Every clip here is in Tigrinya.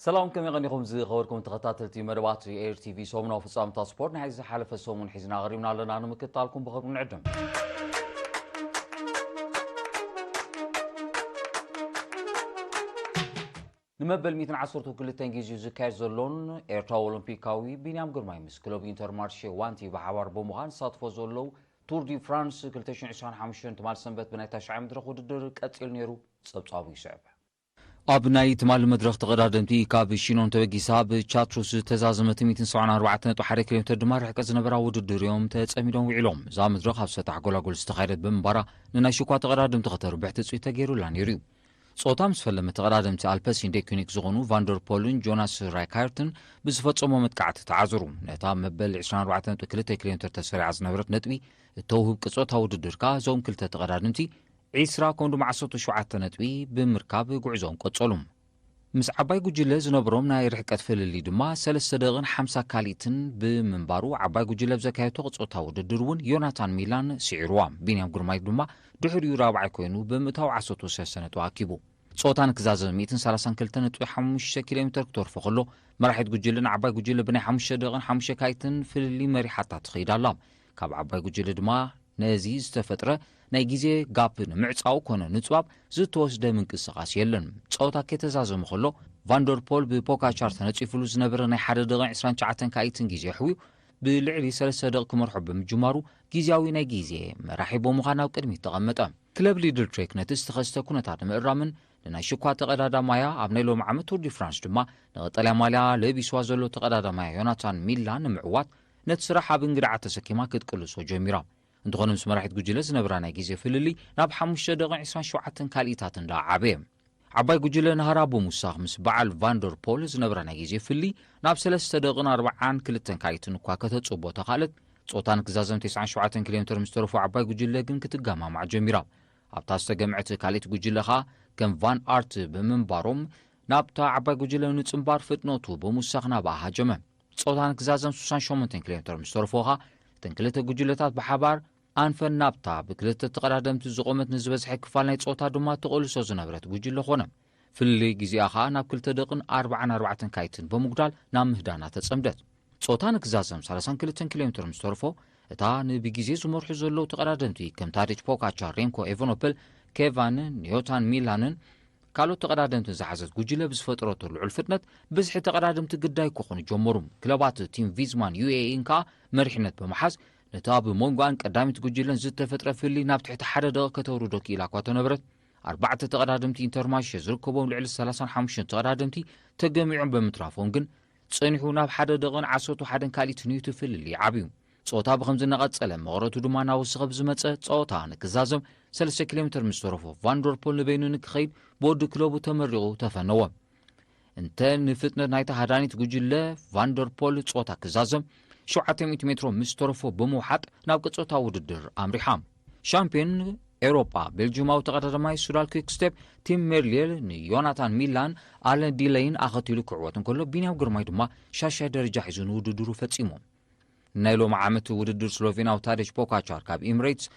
ሰላም፣ ከመይ ቀኒኹም ዝኸበርኩም ተኸታተልቲ መደባት ኤር ቲቪ? ሰሙናዊ ፍጻመታት ስፖርት ናይ ዝሓለፈ ሰሙን ሒዝና ቀሪብና ኣለና፣ ንምክትታልኩም ብኽብሪ ንዕድም። ንመበል ሚእትን ዓሰርተ ክልተን ግዜኡ ዝካየድ ዘሎን ኤርትራዊ ኦሎምፒካዊ ቢንያም ግርማይ ምስ ክለብ ኢንተርማርሼ ዋንቲ ብሓባር ብምዃን ዝሳትፎ ዘለዉ ቱር ዲ ፍራንስ ክልተ ሽሕን ዕስራን ሓሙሽተን ትማል ሰንበት ብናይ ታሽዓይ መድረኽ ውድድር ቀጺሉ ነይሩ። ጸብጻቡ ይስዕብ። ኣብ ናይ ትማል መድረኽ ተቐዳደምቲ ካብ ሺኖን ተበጊሳ ብቻትሩስ ዝተዛዘመት ሚእትን ሰብዓን ኣርባዕተን ነጥቢ ሓደ ኪሎ ሜትር ድማ ርሕቀት ዝነበራ ውድድር እዮም ተጸሚዶም ውዒሎም። እዛ መድረኽ ኣብ ሰጣሕ ጎላጎል ዝተኻየደት ብምንባራ ንናይ ሽኳ ተቐዳደምቲ ከተርብሕ ትጽቢት ተገይሩላ ነይሩ እዩ። ጾታ ምስ ፈለመ ተቐዳደምቲ ኣልፐሲን ዴኩኒክ ዝኾኑ ቫንደርፖልን ጆናስ ራይካርትን ብዝፈጸሞ መጥቃዕቲ ተዓዘሩ። ነታ መበል ዕስራን ኣርባዕተን ነጥቢ ክልተ ኪሎ ሜትር ተሰሪዓ ዝነበረት ነጥቢ እተውህብ ቅጾታ ውድድር ከኣ እዞም ክልተ ተቐዳደምቲ ዕስራ ከምኡ ድማ ዓሰርተ ሸውዓተ ነጥቢ ብምርካብ ጉዕዞኦም ቀጸሉ። ምስ ዓባይ ጉጅለ ዝነበሮም ናይ ርሕቀት ፍልልይ ድማ ሰለስተ ደቂቕን ሓምሳ ካልኢትን ብምንባሩ ዓባይ ጉጅለ ኣብ ዘካየቶ ቅጾታ ውድድር እውን ዮናታን ሚላን ስዒርዋ። ቢንያም ግርማይ ድማ ድሕሪኡ ራብዓይ ኮይኑ ብምእታው ዓሰርተ ሰለስተ ነጥቢ ኣኪቡ። ጾታ ንክዛዘም ሚእትን ሰላሳን ክልተ ነጥቢ ሓሙሽተ ኪሎ ሜትር ክተርፎ ከሎ፣ መራሒት ጉጅለ ንዓባይ ጉጅለ ብናይ ሓሙሽተ ደቂቕን ሓሙሽተ ካልኢትን ፍልልይ መሪሓታ ትኸይድ ኣላ። ካብ ዓባይ ጉጅለ ድማ ነዚ ዝተፈጥረ ናይ ግዜ ጋፕ ንምዕጻው ኮነ ንጽባብ ዝተወስደ ምንቅስቓስ የለን። ጸወታ ከተዛዘመ ከሎ፣ ቫንደርፖል ብፖካቻር ተነጺፉሉ ዝነበረ ናይ ሓደ ደቂቕን ዕስራን ትሽዓተን ካልኢትን ግዜ ኣሕውዩ ብልዕሊ ሰለስተ ደቂቕ ክመርሖ ብምጅማሩ፣ ግዝያዊ ናይ ግዜ መራሒ ብምዃን ኣብ ቅድሚት ተቐመጠ። ክለብ ሊድል ትሬክ ነቲ ዝተኸስተ ኩነታት ንምእራምን ንናይ ሽኳ ተቐዳዳማያ ኣብ ናይ ሎሚ ዓመት ቱር ዲ ፍራንስ ድማ ንቐጠልያ ማልያ ለቢስዋ ዘሎ ተቐዳዳማያ ዮናታን ሚላ ንምዕዋት ነቲ ስራሕ ኣብ እንግድዓ ተሰኪማ ክትቅልሶ ጀሚራ። እንተኾነ ምስ መራሒት ጉጅለ ዝነበራ ናይ ግዜ ፍልልይ ናብ ሓሙሽተ ደቂቕን ዕስራን ሸውዓተን ካልኢታት እንዳ ዓበየ። ዓባይ ጉጅለ ናህራ ብምውሳኽ ምስ በዓል ቫንደርፖል ዝነበራ ናይ ግዜ ፍልይ ናብ ሰለስተ ደቂቕን ኣርባዓን ክልተን ካልኢትን እኳ ከተጽቦ ተኻእለት፣ ጾታ ንክዛዘም ተስዓን ሸውዓተን ኪሎ ሜትር ምስ ተረፎ ዓባይ ጉጅለ ግን ክትገማማዕ ጀሚራ። ኣብታ ዝተገምዐት ካልኢት ጉጅለ ኸኣ ከም ቫን ኣርት ብምንባሮም ናብታ ዓባይ ጉጅለ ንጽንባር ፍጥነቱ ብምውሳኽ ናብኣ ሃጀመ። ጾታ ንክዛዘም ስሳን ሸሞንተን ኪሎ ሜትር ምስ ተረፎ ኸኣ እተን ክልተ ጉጅለታት ብሓባር ኣንፈን ናብታ ብክልተ ተቐዳደምቲ ዝቖመት ንዝበዝሐ ክፋል ናይ ጾታ ድማ ተቐልሶ ዝነበረት ጉጅለ ኾነ። ፍልልይ ግዜኣ ኸኣ ናብ ክልተ ደቕን ኣርባዓን ኣርባዕተን ካልኢትን ብምጉዳል ናብ ምህዳና ተጸምደት። ጾታ ንክዛዘም ሰላሳን ክልተን ኪሎ ሜትር ምስ ተርፎ፣ እታ ንብግዜ ዝመርሑ ዘለዉ ተቐዳደምቲ ከም ታዲች ፖካቻር፣ ሬምኮ ኤቨኖፐል፣ ኬቫን ኒዮታን ሚላንን ካልኦት ተቐዳደምትን ዝሓዘት ጉጅለ ብዝፈጠረቶ ልዑል ፍጥነት ብዝሒ ተቐዳደምቲ ግዳይ ክኾኑ ጀመሩ። ክለባት ቲም ቪዝማን ዩ ኤ ኢን ከኣ መሪሕነት ብምሓዝ ነታ ብመንጎኣን ቀዳሚት ጉጅለን ዝተፈጥረ ፍልልይ ናብ ትሕቲ ሓደ ደቂቕ ከተውርዶ ክኢላ እኳ ተነበረት፣ ኣርባዕተ ተቐዳደምቲ ኢንተርማርሼ ዝርከቦም ልዕሊ ሰላሳን ሓሙሽተን ተቐዳደምቲ ተገሚዖም ብምትራፎም ግን፣ ጸኒሑ ናብ ሓደ ደቕን ዓሰርተ ሓደን ካልኢትን እዩ እቲ ፍልልይ ዓብዩ። ጸወታ ብኸምዚ እናቐጸለ፣ መቐረቱ ድማ እናወሰኸ ብዝመጸ፣ ጸወታ ንክዛዘም ሰለስተ ኪሎ ሜትር ምስ ተረፎ፣ ቫንደርፖል ንበይኑ ንክኸይድ ብወዲ ክለቡ ተመሪቑ ተፈነወ። እንተ ንፍጥነት ናይታ ሃዳኒት ጉጅለ ቫንደርፖል ጸወታ ክዛዘም ሸውዓተ ሚእቲ ሜትሮ ምስ ተረፎ ብምውሓጥ ናብ ቅጾታ ውድድር ኣምሪሓ። ሻምፒዮን ኤውሮጳ ቤልጂማዊ ተቐዳዳማይ ሱዳል ኪክስቴፕ ቲም ሜርሊየል ንዮናታን ሚላን ኣለን ዲለይን ኣኸቲሉ ክዕወት እንከሎ፣ ቢንያም ግርማይ ድማ ሻሻይ ደረጃ ሒዙ ንውድድሩ ፈጺሙ። ናይ ሎሚ ዓመት ውድድር ስሎቬንያዊ ታደጅ ፖካቻር ካብ ኢምሬትስ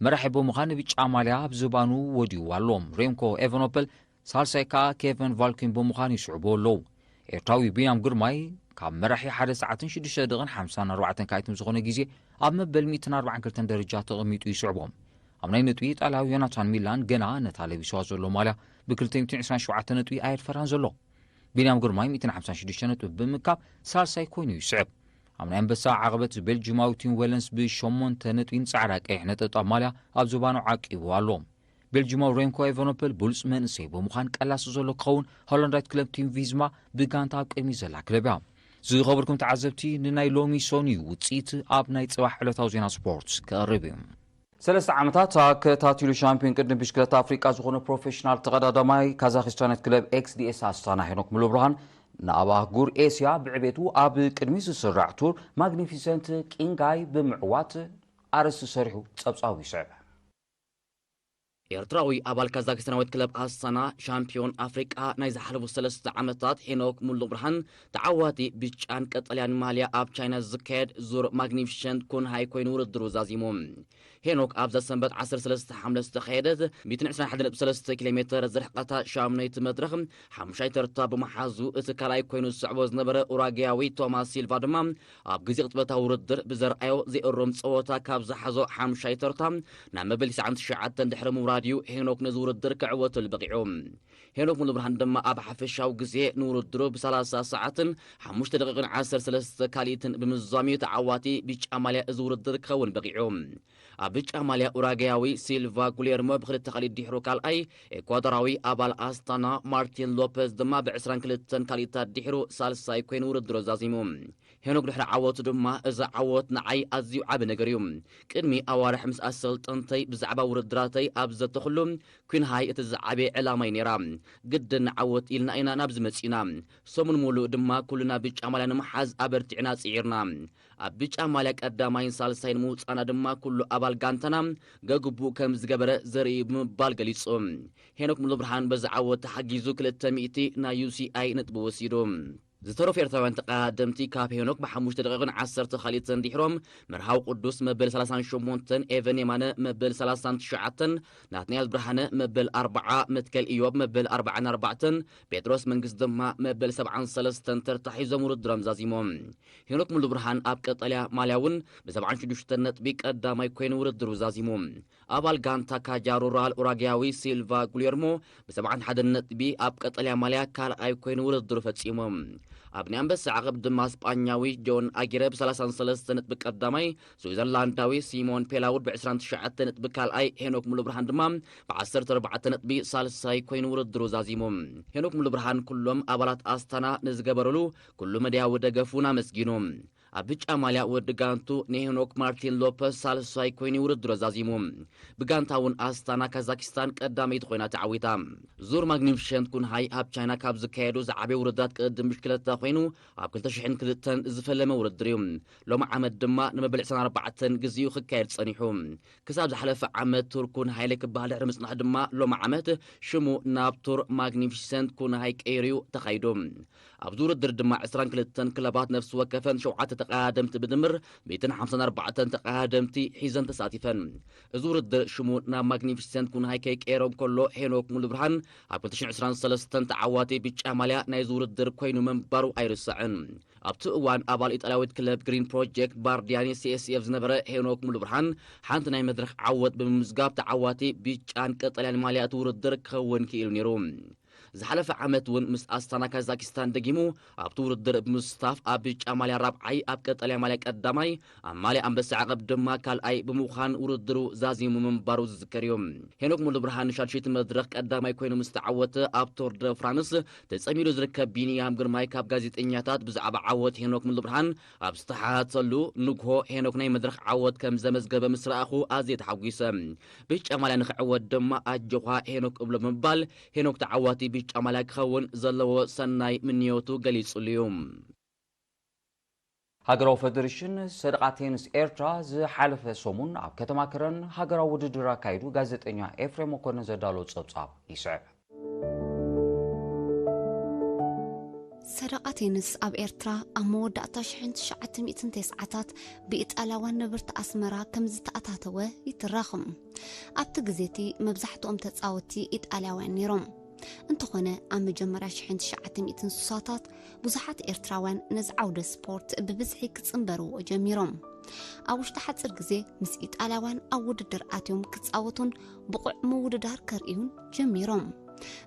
መራሒ ብምዃን ብጫ ማልያ ኣብ ዝባኑ ወዲዉ ኣሎ። ሬምኮ ኤቨኖፐል ሳልሳይ ከኣ ኬቨን ቫልኪን ብምዃን ይስዕቡ ኣለዉ። ኤርትራዊ ቢንያም ግርማይ ካብ መራሒ ሓደ ሰዓትን ሽዱሽተ ደቕን ሓምሳን ኣርባዕተን ካልኢትን ዝኾነ ግዜ ኣብ መበል ሚእትን ኣርባዓን ክልተን ደረጃ ተቐሚጡ ይስዕቦም። ኣብ ናይ ነጥቢ ኢጣልያዊ ዮናታን ሚላን ገና ነታ ለቢስዋ ዘሎ ማልያ ብክልተ ሚእትን ዕስራን ሸውዓተ ነጥቢ ኣየድፈራን ዘሎ። ቢንያም ግርማይ ሚእትን ሓምሳን ሽዱሽተ ነጥቢ ብምእካብ ሳልሳይ ኮይኑ ይስዕብ። ኣብ ናይ ኣንበሳ ዓቐበት ቤልጂማዊ ቲም ዌለንስ ብሸሞንተ ነጥቢን ጻዕዳ ቀይሕ ነጠብጣብ ማልያ ኣብ ዝባኑ ዓቂቡ ኣሎ። ቤልጂማዊ ሬምኮ ኤቨኖፐል ብሉጽ መንእሰይ ብምዃን ቀላሲ ዘሎ ክኸውን፣ ሆላንዳዊት ክለብ ቲም ቪዝማ ብጋንታ ኣብ ቅድሚት ዘላ ክለብ እያ። ዝኸበርኩም ተዓዘብቲ፣ ንናይ ሎሚ ሰኑይ ውጽኢት ኣብ ናይ ጽባሕ ዕለታዊ ዜና ስፖርት ክቐርብ እዩ። ሰለስተ ዓመታት ኣከታቲሉ ሻምፒዮን ቅድድም ብሽክለታ ኣፍሪቃ ዝኾነ ፕሮፌሽናል ተቐዳዳማይ ካዛኽስታናዊት ክለብ ኤክስ ዲ ኤስ ኣስታና ሄኖክ ሙሉብርሃን፣ ንኣብ ኣህጉር ኤስያ ብዕቤቱ ኣብ ቅድሚ ዝስራዕ ቱር ማግኒፊሰንት ቂንጋይ ብምዕዋት ኣርእስቲ ሰሪሑ ጸብጻቡ ይስዕብ። ኤርትራዊ ኣባል ካዛክስታናዊት ክለብ ኣስታና፣ ሻምፒዮን ኣፍሪቃ ናይ ዝሓለፉ ሰለስተ ዓመታት ሄኖክ ሙሉብርሃን፣ ተዓዋቲ ብጫን ቀጠልያን ማልያ ኣብ ቻይና ዝካየድ ዙር ማግኒፊሸንት ኩንሃይ ኮይኑ ውድድሩ ዛዚሙ። ሄኖክ ኣብዛ ሰንበት ዓሰርተ ሰለስተ ሓምለ ዝተኻየደት ሚእትን ዕስራን ሓደን ነጥቢ ሰለስተ ኪሎ ሜተር ዝርሕቀታ ሻሙነይቲ መድረኽ ሓሙሻይ ተርታ ብምሓዙ፣ እቲ ካልኣይ ኮይኑ ዝስዕቦ ዝነበረ ኡራግያዊ ቶማስ ሲልቫ ድማ ኣብ ግዜ ቅጽበታዊ ውድድር ብዘርኣዮ ዘይእሩም ጸወታ ካብ ዝሓዞ ሓሙሻይ ተርታ ናብ መበል ትስዓን ትሽዓተን ድሕሪ ምውራድ እዩ ሄኖክ ነዚ ውድድር ክዕወተሉ በቒዑ። ሄኖክ ሙሉብርሃን ድማ ኣብ ሓፈሻዊ ግዜ ንውድድሩ ብሰላሳ ሰዓትን ሓሙሽተ ደቂቕን ዓሰርተ ሰለስተ ካልኢትን ብምዝዛም እዩ ተዓዋቲ ብጫ ማልያ እዚ ውድድር ክኸውን በቒዑ። ኣብ ብጫ ማልያ ኡራግያዊ ሲልቫ ጉሌርሞ ብክልተ ካልኢት ድሕሩ ካልኣይ፣ ኤኳዶራዊ ኣባል ኣስታና ማርቲን ሎፐዝ ድማ ብዕስራን ክልተን ካልኢታት ድሕሩ ሳልሳይ ኮይኑ ውድድሩ ዛዚሙ። ሄኖክ ድሕሪ ዓወቱ ድማ፣ "እዚ ዓወት ንዓይ ኣዝዩ ዓቢ ነገር እዩ። ቅድሚ ኣዋርሕ ምስ ኣሰልጠንተይ ብዛዕባ ውድድራተይ ኣብ ዘተኹሉ፣ ኩንሃይ እቲ ዝዓበየ ዕላማይ ነይራ። ግድን ንዓወት ኢልና ኢና ናብዚ መጺእና። ሰሙን ሙሉእ ድማ ኩልና ብጫ ማልያ ንምሓዝ ኣበርቲዕና ጽዒርና። ኣብ ብጫ ማልያ ቀዳማይን ሳልሳይን ምውጻእና ድማ ኩሉ ኣባል ጋንታና ገግቡእ ከም ዝገበረ ዘርኢ እዩ" ብምባል ገሊጹ። ሄኖክ ሙሉብርሃን በዚ ዓወት ተሓጊዙ ክልተ ሚእቲ ናይ ዩ ሲ ኣይ ነጥቢ ወሲዱ። ዝተረፉ ኤርትራውያን ተቐዳደምቲ ካብ ሄኖክ ብሓሙሽተ ደቂቕን ዓሰርተ ካልኢትን ድሒሮም፣ መርሃዊ ቅዱስ መበል ሰላሳን ሸሞንተን፣ ኤቨን የማነ መበል ሰላሳን ትሽዓተን፣ ናትናኤል ብርሃነ መበል ኣርብዓ፣ መትከል ኢዮብ መበል ኣርባዓን ኣርባዕተን፣ ጴጥሮስ መንግስት ድማ መበል ሰብዓን ሰለስተን ተርታ ሒዞም ውድድሮም ዛዚሞም። ሄኖክ ሙሉብርሃን ኣብ ቀጠልያ ማልያ እውን ብሰብዓን ሽዱሽተን ነጥቢ ቀዳማይ ኮይኑ ውድድሩ ዛዚሙ። ኣባል ጋንታ ካጃ ሩራል ኡራግያዊ ሲልቫ ጉሌርሞ ብሰብዓን ሓደን ነጥቢ ኣብ ቀጠልያ ማልያ ካልኣይ ኮይኑ ውድድሩ ፈጺሙ። ኣብ ናይ ኣንበሳ ዓቐብ ድማ ስጳኛዊ ጆን ኣጊረ ብሰላሳን ሰለስተን ነጥቢ ቀዳማይ፣ ስዊዘርላንዳዊ ሲሞን ፔላውድ ብዕስራን ትሽዓተን ነጥቢ ካልኣይ፣ ሄኖክ ሙሉብርሃን ድማ ብዓሰርተ ኣርባዕተ ነጥቢ ሳልሳይ ኮይኑ ውድድሩ ዛዚሙ። ሄኖክ ሙሉብርሃን ኩሎም ኣባላት ኣስታና ንዝገበሩሉ ኩሉ መዳያዊ ደገፍ እውን ኣመስጊኑ። ኣብ ብጫ ማልያ ወዲ ጋንቱ ንሄኖክ ማርቲን ሎፐስ ሳልሳይ ኮይኑ ውድድሩ ዛዚሙ። ብጋንታ እውን ኣስታና ካዛኪስታን ቀዳመይቲ ኮይና ተዓዊታ። ዙር ማግኒፊሸንት ኩንሃይ ኣብ ቻይና ካብ ዝካየዱ ዝዓበዩ ውድድራት ቅድድም ብሽክለታ ኮይኑ፣ ኣብ ክልተ ሽሕን ክልተን ዝፈለመ ውድድር እዩ። ሎሚ ዓመት ድማ ንመበል ዕስራን ኣርባዕተን ግዜኡ ክካየድ ጸኒሑ። ክሳብ ዝሓለፈ ዓመት ቱር ኩንሃይ ክበሃል ድሕሪ ምጽናሕ ድማ፣ ሎሚ ዓመት ሽሙ ናብ ቱር ማግኒፊሰንት ኩንሃይ ቀይሩ እዩ ተኻይዱ። ኣብዚ ውድድር ድማ ዕስራን ክልተን ክለባት ነፍሲ ወከፈን ሸውዓተ ተቐዳደምቲ ብድምር ሚእትን ሓምሳን ኣርባዕተን ተቐዳደምቲ ሒዘን ተሳቲፈን። እዚ ውድድር ሽሙ ናብ ማግኒፊሰንት ኩንሃይ ከይቀየሮም ከሎ፣ ሄኖክ ሙሉብርሃን ኣብ ክልተ ሽሕን ዕስራን ሰለስተን ተዓዋቲ ብጫ ማልያ ናይዚ ውድድር ኮይኑ ምንባሩ ኣይርሳዕን። ኣብቲ እዋን ኣባል ኢጣልያዊት ክለብ ግሪን ፕሮጀክት ባርዲያኒ ሲ ኤስ ኤፍ ዝነበረ ሄኖክ ሙሉብርሃን፣ ሓንቲ ናይ መድረኽ ዓወት ብምምዝጋብ ተዓዋቲ ብጫን ቀጠልያን ማልያ እቲ ውድድር ክኸውን ክኢሉ ነይሩ። ዝሓለፈ ዓመት እውን ምስ ኣስታና ካዛኪስታን ደጊሙ ኣብቲ ውድድር ብምስታፍ ኣብ ብጫ ማልያ ራብዓይ፣ ኣብ ቀጠልያ ማልያ ቀዳማይ፣ ኣብ ማልያ ኣንበሳ ዓቐብ ድማ ካልኣይ ብምዃን ውድድሩ ዛዚሙ ምንባሩ ዝዝከር እዩ። ሄኖክ ሙሉብርሃን ንሻድሸይቲ መድረኽ ቀዳማይ ኮይኑ ምስ ተዓወተ፣ ኣብ ቶር ደ ፍራንስ ተጸሚዱ ዝርከብ ቢንያም ግርማይ ካብ ጋዜጠኛታት ብዛዕባ ዓወት ሄኖክ ሙሉብርሃን ኣብ ዝተሓተሉ፣ ንግሆ ሄኖክ ናይ መድረኽ ዓወት ከም ዘመዝገበ ምስ ረኣኹ ኣዝየ ተሓጒሰ። ብጫ ማልያ ንኽዕወት ድማ ኣጆኻ ሄኖክ እብሎ ብምባል፣ ሄኖክ ተዓዋቲ ብጫ ማልያ ክኸውን ዘለዎ ሰናይ ምንዮቱ ገሊጹሉ እዩ። ሃገራዊ ፈደሬሽን ሰደቓ ቴኒስ ኤርትራ ዝሓለፈ ሰሙን ኣብ ከተማ ከረን ሃገራዊ ውድድር ኣካይዱ። ጋዜጠኛ ኤፍሬም መኮንን ዘዳለዎ ጸብጻብ ይስዕብ። ሰደቓ ቴኒስ ኣብ ኤርትራ ኣብ መወዳእታ ሽሕን ትሽዓተ ሚእትን ተስዓታት ብኢጣልያውያን ነበርቲ ኣስመራ ከም ዝተኣታተወ ይትረኽ። ኣብቲ ግዜ እቲ መብዛሕትኦም ተጻወትቲ ኢጣልያውያን ነይሮም። እንተኾነ፣ ኣብ መጀመርያ ሽሕን ትሽዓተ ሚእትን ስሳታት ብዙሓት ኤርትራውያን ነዚ ዓውደ ስፖርት ብብዝሒ ክጽንበርዎ ጀሚሮም። ኣብ ውሽጢ ሓጺር ግዜ ምስ ኢጣልያውያን ኣብ ውድድር ኣትዮም ክጻወቱን ብቑዕ ምውድዳር ከርእዩን ጀሚሮም።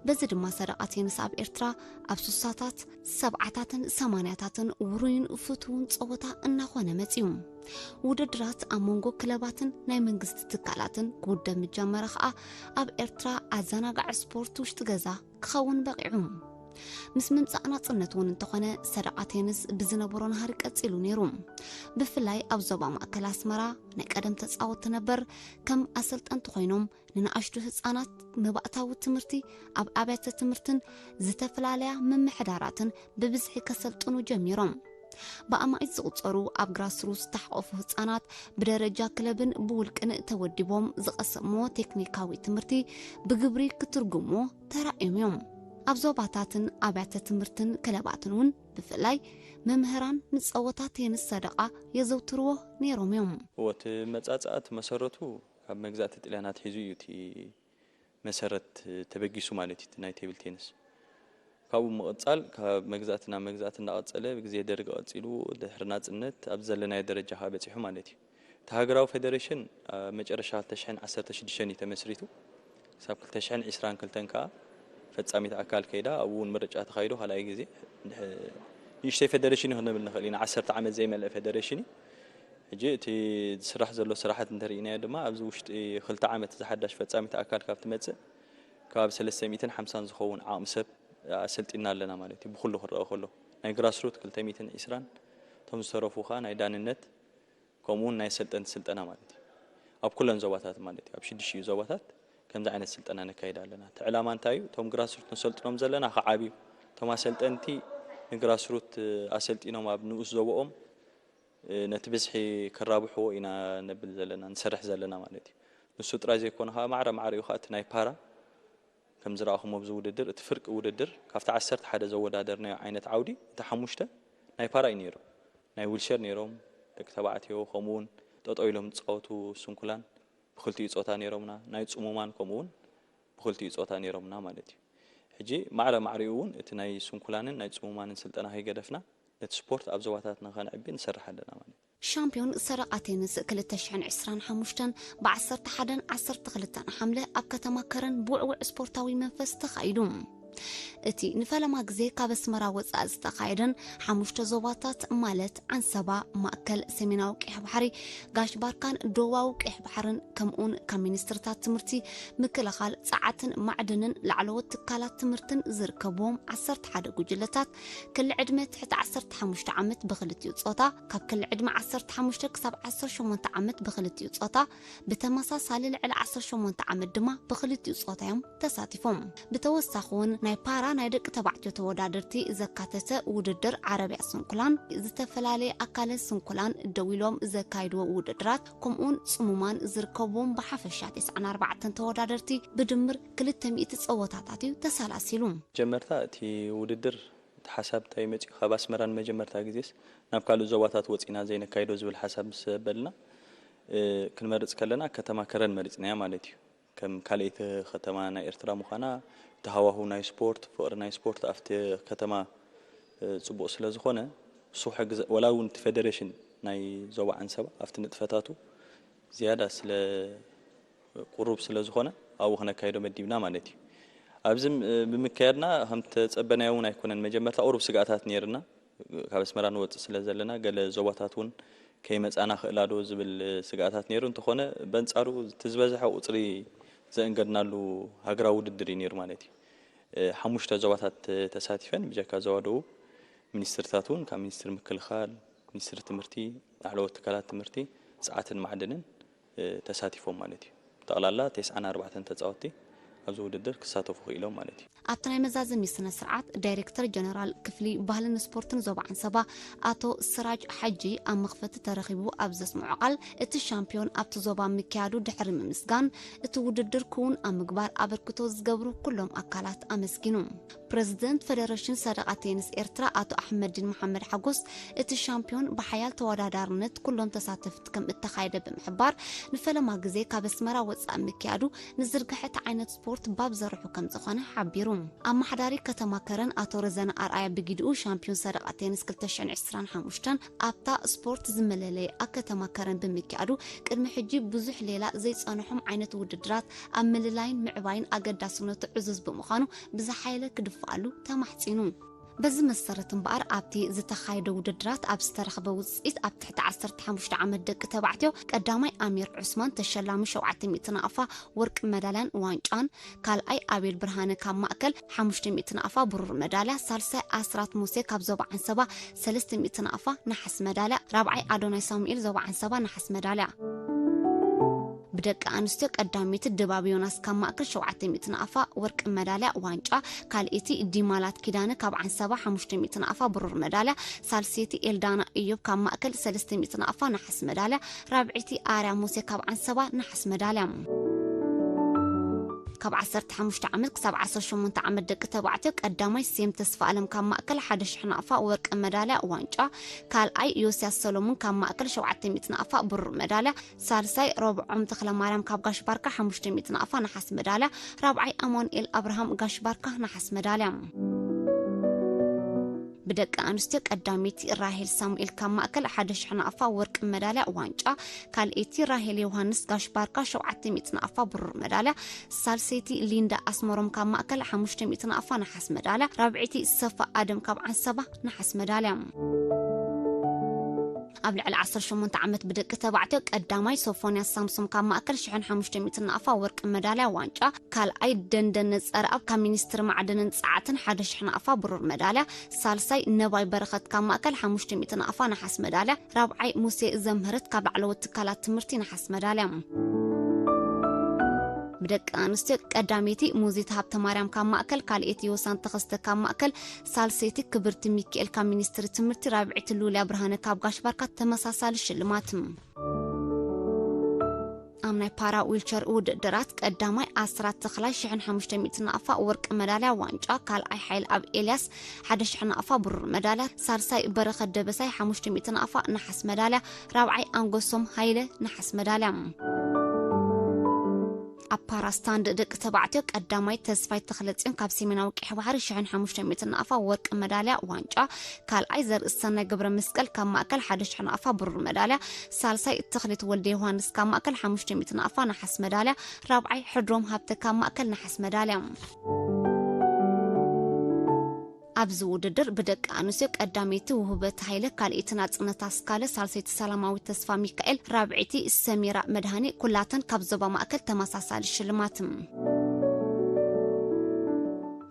በዚ ድማ ሰደቓ ቴኒስ ኣብ ኤርትራ ኣብ ስሳታት፣ ሰብዓታትን ሰማንያታትን ውሩይን ፍቱውን ጸወታ እናኾነ መጺኡ። ውድድራት ኣብ መንጎ ክለባትን ናይ መንግስቲ ትካላትን ክውደብ ምጀመረ ኸኣ፣ ኣብ ኤርትራ ኣዘናጋዒ ስፖርት ውሽጢ ገዛ ክኸውን በቒዑ። ምስ ምምጻእ ናጽነት እውን እንተኾነ፣ ሰደቓ ቴኒስ ብዝነበሮ ናህሪ ቀጺሉ ነይሩ። ብፍላይ ኣብ ዞባ ማእከል ኣስመራ ናይ ቀደም ተጻወትቲ ነበር ከም ኣሰልጠንቲ ኮይኖም ንንኣሽቱ ህጻናት መባእታዊ ትምህርቲ ኣብ ኣብያተ ትምህርትን ዝተፈላለያ ምምሕዳራትን ብብዝሒ ከሰልጥኑ ጀሚሮም። ብኣማኢት ዝቑጸሩ ኣብ ግራስሩት ዝተሓቆፉ ህጻናት ብደረጃ ክለብን ብውልቅን ተወዲቦም ዝቐሰምዎ ቴክኒካዊ ትምህርቲ ብግብሪ ክትርጉምዎ ተራእዮም እዮም። ኣብ ዞባታትን ኣብያተ ትምህርትን ክለባትን እውን ብፍላይ መምህራን ንጸወታ ቴንስ ሰደቓ የዘውትርዎ ነይሮም እዮም። እወ፣ እቲ መጻጽኣ እቲ መሰረቱ ካብ መግዛእቲ ጥልያን ኣትሒዙ እዩ እቲ መሰረት ተበጊሱ ማለት እዩ፣ እቲ ናይ ቴብል ቴንስ። ካብኡ ምቕጻል ካብ መግዛእቲ ናብ መግዛእቲ እንዳቐጸለ ብግዜ ደርግ ቀጺሉ ድሕሪ ናጽነት ኣብ ዘለናዮ ደረጃ ከኣ በጺሑ ማለት እዩ። እቲ ሃገራዊ ፌደሬሽን ኣብ መጨረሻ ክልተ ሽሕን ዓሰርተ ሽዱሽተን እዩ ተመስሪቱ። ክሳብ ክልተ ሽሕን ዕስራን ክልተን ከኣ ፈጻሚት ኣካል ከይዳ፣ ኣብኡ እውን ምርጫ ተኻይዱ ካልኣይ ግዜ። ንእሽተይ ፌደሬሽን እዩ ክንብል ንኽእል ኢና፣ ዓሰርተ ዓመት ዘይመልአ ፌደሬሽን እዩ። ሕጂ እቲ ዝስራሕ ዘሎ ስራሓት እንተርኢናዮ ድማ ኣብዚ ውሽጢ ክልተ ዓመት እዚ ሓዳሽ ፈጻሚት ኣካል ካብ ትመጽእ ከባቢ ሰለስተ ሚእትን ሓምሳን ዝኸውን ዓቕሚ ሰብ ኣሰልጢና ኣለና ማለት እዩ። ብኩሉ ክረኣ ከሎ ናይ ግራስሩት ክልተ ሚእትን ዕስራን እቶም ዝተረፉ ከኣ ናይ ዳንነት ከምኡ እውን ናይ ሰልጠንቲ ስልጠና ማለት እዩ። ኣብ ኩለን ዞባታት ማለት እዩ። ኣብ ሽዱሽቲኡ ዞባታት ከምዚ ዓይነት ስልጠና ነካይድ ኣለና። እቲ ዕላማ እንታይ እዩ? እቶም ግራስሩት ነሰልጥኖም ዘለና ክዓብዩ፣ እቶም ኣሰልጠንቲ ንግራስሩት ኣሰልጢኖም ኣብ ንኡስ ዞባኦም ነቲ ብዝሒ ከራብሕዎ ኢና ነብል ዘለና፣ ንሰርሕ ዘለና ማለት እዩ። ንሱ ጥራይ ዘይኮነ ከዓ ማዕረ ማዕሪኡ ከዓ እቲ ናይ ፓራ ከም ዝረኣኹም ኣብዚ ውድድር፣ እቲ ፍርቂ ውድድር ካብቲ ዓሰርተ ሓደ ዘወዳደርናዮ ዓይነት ዓውዲ እቲ ሓሙሽተ ናይ ፓራ እዩ ነይሩ። ናይ ዊልሸር ነይሮም፣ ደቂ ተባዕትዮ፣ ከምኡ እውን ጠጠው ኢሎም ዝፃወቱ ስንኩላን ብክልቲኡ ፆታ ነይሮምና፣ ናይ ፅሙማን ከምኡ እውን ብክልቲኡ ፆታ ነይሮምና ማለት እዩ። ሕጂ ማዕረ ማዕሪኡ እውን እቲ ናይ ስንኩላንን ናይ ፅሙማንን ስልጠና ከይገደፍና ነቲ ስፖርት ኣብ ዞባታትና ከነዕቢ ንሰርሕ ኣለና ማለት እዩ። ሻምፒዮን ሰደቓ ቴንስ ክልተ ሽሕን ዕስራን ሓሙሽተን ብዓሰርተ ሓደን ዓሰርተ ክልተን ሓምለ ኣብ ከተማ ከረን ብውዕውዕ ስፖርታዊ መንፈስ ተኻይዱ። እቲ ንፈለማ ግዜ ካብ ኣስመራ ወጻኢ ዝተኻየደን ሓሙሽተ ዞባታት ማለት ዓንሰባ፣ ማእከል፣ ሰሜናዊ ቀይሕ ባሕሪ፣ ጋሽ ባርካን ደቡባዊ ቀይሕ ባሕርን ከምኡውን ካብ ሚኒስትርታት ትምህርቲ፣ ምክልኻል፣ ጸዓትን ማዕድንን ላዕለዎት ትካላት ትምህርትን ዝርከብዎም ዓሰርተ ሓደ ጉጅለታት ክሊ ዕድመ ትሕቲ ዓሰርተ ሓሙሽተ ዓመት ብክልቲኡ ጾታ፣ ካብ ክሊ ዕድመ ዓሰርተ ሓሙሽተ ክሳብ ዓሰርተ ሸሞንተ ዓመት ብክልቲኡ ጾታ፣ ብተመሳሳሊ ልዕሊ ዓሰርተ ሸሞንተ ዓመት ድማ ብክልቲኡ ጾታ እዮም ተሳቲፎም። ብተወሳኺ እውን ናይ ፓራ ናይ ደቂ ተባዕትዮ ተወዳደርቲ ዘካተተ ውድድር ዓረብያ ስንኩላን፣ ዝተፈላለየ ኣካለ ስንኩላን ደው ኢሎም ዘካይድዎ ውድድራት፣ ከምኡውን ጽሙማን ዝርከብዎም ብሓፈሻ ተስዓን ኣርባዕተን ተወዳደርቲ ብድምር ክልተ ሚእቲ ጸወታታት እዩ ተሰላሲሉ። መጀመርታ እቲ ውድድር እቲ ሓሳብ እንታይ መፂኡ? ካብ ኣስመራ ንመጀመርታ ግዜስ ናብ ካልእ ዞባታት ወፂና ዘይነካይዶ ዝብል ሓሳብ ምስ በልና፣ እ፣ ክንመርፅ ከለና ከተማ ከረን መሪፅናያ ማለት እዩ። ከም ካልኣይቲ ከተማ ናይ ኤርትራ ምዃና፣ እቲ ሃዋህው ናይ ስፖርት፣ ፍቕሪ ናይ ስፖርት ኣብቲ ከተማ፣ እ፣ ፅቡቕ ስለ ዝኾነ፣ እሱ ክሕግዘ፣ ወላ እውን እቲ ፌደሬሽን ናይ ዞባ ዓንሰባ ኣብቲ ንጥፈታቱ ዝያዳ ስለ ቁሩብ ስለ ዝኾነ ኣብኡ ክነካይዶ መዲብና ማለት እዩ። ኣብዚ ም-፣ ብምካየድና ከም ተጸበናዮ እውን ኣይኮነን። መጀመርታ ቁሩብ ስግኣታት ነይርና፣ ካብ ኣስመራ ንወጽእ ስለ ዘለና ገለ ዞባታት እውን ከይመጻና ክእላ ዶ ዝብል ስግኣታት ነይሩ። እንተኾነ በንጻሩ እቲ ዝበዝሐ ቁጽሪ ዘእንገድናሉ ሃገራዊ ውድድር እዩ ነይሩ ማለት እዩ። እ፣ ሓሙሽተ ዞባታት ተሳቲፈን ብጀካ ዞባ ደቡብ ሚኒስትርታት እውን ካብ ሚኒስትሪ ምክልኻል፣ ሚኒስትሪ ትምህርቲ፣ ላዕለዎት ትካላት ትምህርቲ፣ ጸዓትን ማዕድንን እ፣ ተሳቲፎም ማለት እዩ። ጠቕላላ ተስዓን ኣርባዕተን ተጻወትቲ ኣብዚ ውድድር ክሳተፉ ክኢሎም ማለት እዩ። ኣብቲ ናይ መዛዘሚ ስነ ስርዓት ዳይሬክተር ጀነራል ክፍሊ ባህልን ስፖርትን ዞባ ዓንሰባ ኣቶ ስራጅ ሓጂ ኣብ መኽፈቲ ተረኺቡ ኣብ ዘስምዖ ቃል፣ እቲ ሻምፒዮን ኣብቲ ዞባ ምክያዱ ድሕሪ ምምስጋን፣ እቲ ውድድር ክውን ኣብ ምግባር ኣበርክቶ ዝገብሩ ኩሎም ኣካላት ኣመስጊኑ። ፕረዚደንት ፈደረሽን ሰደቓ ቴኒስ ኤርትራ ኣቶ ኣሕመዲን መሓመድ ሓጎስ፣ እቲ ሻምፒዮን ብሓያል ተወዳዳርነት ኩሎም ተሳተፍቲ ከም እተኻየደ ብምሕባር፣ ንፈለማ ግዜ ካብ ኣስመራ ወጻኢ ምክያዱ ንዝርግሐ እቲ ዓይነት ስፖርት ባብ ዘርሑ ከም ዝኾነ ሓቢሩ። ኣመሓዳሪ ከተማ ከረን ኣቶ ረዘነ ኣርኣያ ብጊድኡ፣ ሻምፒዮን ሰደቓ ቴኒስ ክልተ ሽሕን ዕስራን ሓሙሽተን ኣብታ ስፖርት ዝመለለያ ከተማ ከረን ብምክያዱ፣ ቅድሚ ሕጂ ብዙሕ ሌላ ዘይጸንሖም ዓይነት ውድድራት ኣብ ምልላይን ምዕባይን ኣገዳስነቱ ዕዙዝ ብምዃኑ፣ ብዝሓየለ ክድፍኣሉ ተማሕጺኑ። በዚ መሰረት እምበኣር፣ ኣብቲ ዝተኻየደ ውድድራት ኣብ ዝተረኽበ ውጽኢት፣ ኣብ ትሕቲ ዓሰርተ ሓሙሽተ ዓመት ደቂ ተባዕትዮ፣ ቀዳማይ ኣሚር ዑስማን ተሸላሚ ሸውዓተ ሚእቲ ናቕፋ ወርቂ መዳልያን ዋንጫን፣ ካልኣይ ኣቤል ብርሃነ ካብ ማእከል ሓሙሽተ ሚእቲ ናቕፋ ብሩር መዳልያ፣ ሳልሳይ ኣስራት ሙሴ ካብ ዞባ ዓንሰባ ሰለስተ ሚእቲ ናቕፋ ነሓስ መዳልያ፣ ራብዓይ ኣዶናይ ሳሙኤል ዞባ ዓንሰባ ነሓስ መዳልያ። ብደቂ ኣንስትዮ ቀዳመይቲ ድባብ ዮናስ ካብ ማእከል ሸውዓተ ሚእቲ ናቕፋ ወርቂ መዳልያ ዋንጫ፣ ካልኣይቲ ዲማላት ኪዳነ ካብ ዓንሰባ ሓሙሽተ ሚእቲ ናቕፋ ብሩር መዳልያ፣ ሳልሰይቲ ኤልዳና እዮብ ካብ ማእከል ሰለስተ ሚእቲ ናቕፋ ነሓስ መዳልያ፣ ራብዐይቲ ኣርያ ሙሴ ካብ ዓንሰባ ነሓስ መዳልያ። ካብ ዓሰርተ ሓሙሽተ ዓመት ክሳብ ዓሰርተ ሸሞንተ ዓመት ደቂ ተባዕትዮ ቀዳማይ ሴም ተስፋ ኣለም ካብ ማእከል ሓደ ሽሕ ናቕፋ ወርቂ መዳልያ ዋንጫ፣ ካልኣይ ዮስያስ ሰሎሙን ካብ ማእከል ሸውዓተ ሚእቲ ናቕፋ ብሩር መዳልያ፣ ሳልሳይ ረብዖም ተኽለ ማርያም ካብ ጋሽ ባርካ ሓሙሽተ ሚእቲ ናቕፋ ነሓስ መዳልያ፣ ራብዓይ ኣማኑኤል ኣብርሃም ጋሽ ባርካ ነሓስ መዳልያ። ብደቂ ኣንስትዮ ቀዳመይቲ ራሄል ሳሙኤል ካብ ማእከል ሓደ ሽሕ ናቕፋ ወርቂ መዳልያ ዋንጫ፣ ካልኣይቲ ራሄል ዮሃንስ ጋሽ ባርካ ሸውዓተ ሚእቲ ናቕፋ ብሩር መዳልያ፣ ሳልሰይቲ ሊንዳ ኣስመሮም ካብ ማእከል ሓሙሽተ ሚእቲ ናቕፋ ነሓስ መዳልያ፣ ራብዐይቲ ሰፋ ኣደም ካብ ዓንሰባ ነሓስ መዳልያ። ኣብ ልዕሊ ዓሰርተ ሸሞንተ ዓመት ብደቂ ተባዕትዮ ቀዳማይ ሶፎንያስ ሳምሶም ካብ ማእከል ሽሕን ሓሙሽተ ሚእትን ናቕፋ ወርቂ መዳልያ ዋንጫ፣ ካልኣይ ደንደነ ጸረኣብ ካብ ሚኒስትሪ ማዕድንን ጸዓትን ሓደ ሽሕ ናቕፋ ብሩር መዳልያ፣ ሳልሳይ ነባይ በረኸት ካብ ማእከል ሓሙሽተ ሚእቲ ናቕፋ ነሓስ መዳልያ፣ ራብዓይ ሙሴ ዘምህረት ካብ ላዕለዎት ትካላት ትምህርቲ ነሓስ መዳልያ። ብደቂ ኣንስትዮ ቀዳመይቲ ሙዚት ሃብተ ማርያም ካብ ማእከል፣ ካልኣይቲ ዮሳን ተኸስተ ካብ ማእከል፣ ሳልሰይቲ ክብርቲ ሚካኤል ካብ ሚኒስትሪ ትምህርቲ፣ ራብዐይቲ ሉልያ ብርሃነ ካብ ጋሽ ባርካ ተመሳሳሊ ሽልማት። ኣብ ናይ ፓራ ዊልቸር ውድድራት ቀዳማይ ኣስራት ተኽላይ ሽሕን ሓሙሽተ ሚእቲ ናቕፋ ወርቂ መዳልያ ዋንጫ፣ ካልኣይ ሓይል ኣብ ኤልያስ ሓደ ሽሕ ናቕፋ ብሩር መዳልያ፣ ሳልሳይ በረኸት ደበሳይ ሓሙሽተ ሚእቲ ናቕፋ ነሓስ መዳልያ፣ ራብዓይ ኣንጎሶም ሃይለ ነሓስ መዳልያ። ኣብ ፓራ ስታንድ ደቂ ተባዕትዮ ቀዳማይ ተስፋይ ተኽለጽዮን ካብ ሰሜናዊ ቀይሕ ባሕሪ ሽሕን ሓሙሽተ ሚእትን ናቕፋ ወርቂ መዳልያ ዋንጫ፣ ካልኣይ ዘርእሰናይ ገብረ መስቀል ካብ ማእከል ሓደ ሽሕ ናቕፋ ብሩር መዳልያ፣ ሳልሳይ ተኽሊት ወልደ ዮሃንስ ካብ ማእከል ሓሙሽተ ሚእቲ ናቕፋ ነሓስ መዳልያ፣ ራብዓይ ሕድሮም ሃብተ ካብ ማእከል ነሓስ መዳልያ። ኣብዚ ውድድር ብደቂ ኣንስትዮ ቀዳመይቲ ውህበት ሃይለ፣ ካልኣይቲ ናጽነት ኣስካለ፣ ሳልሰይቲ ሰላማዊት ተስፋ ሚካኤል፣ ራብዐይቲ ሰሚራ መድሃኔ ኩላተን ካብ ዞባ ማእከል ተመሳሳሊ ሽልማት።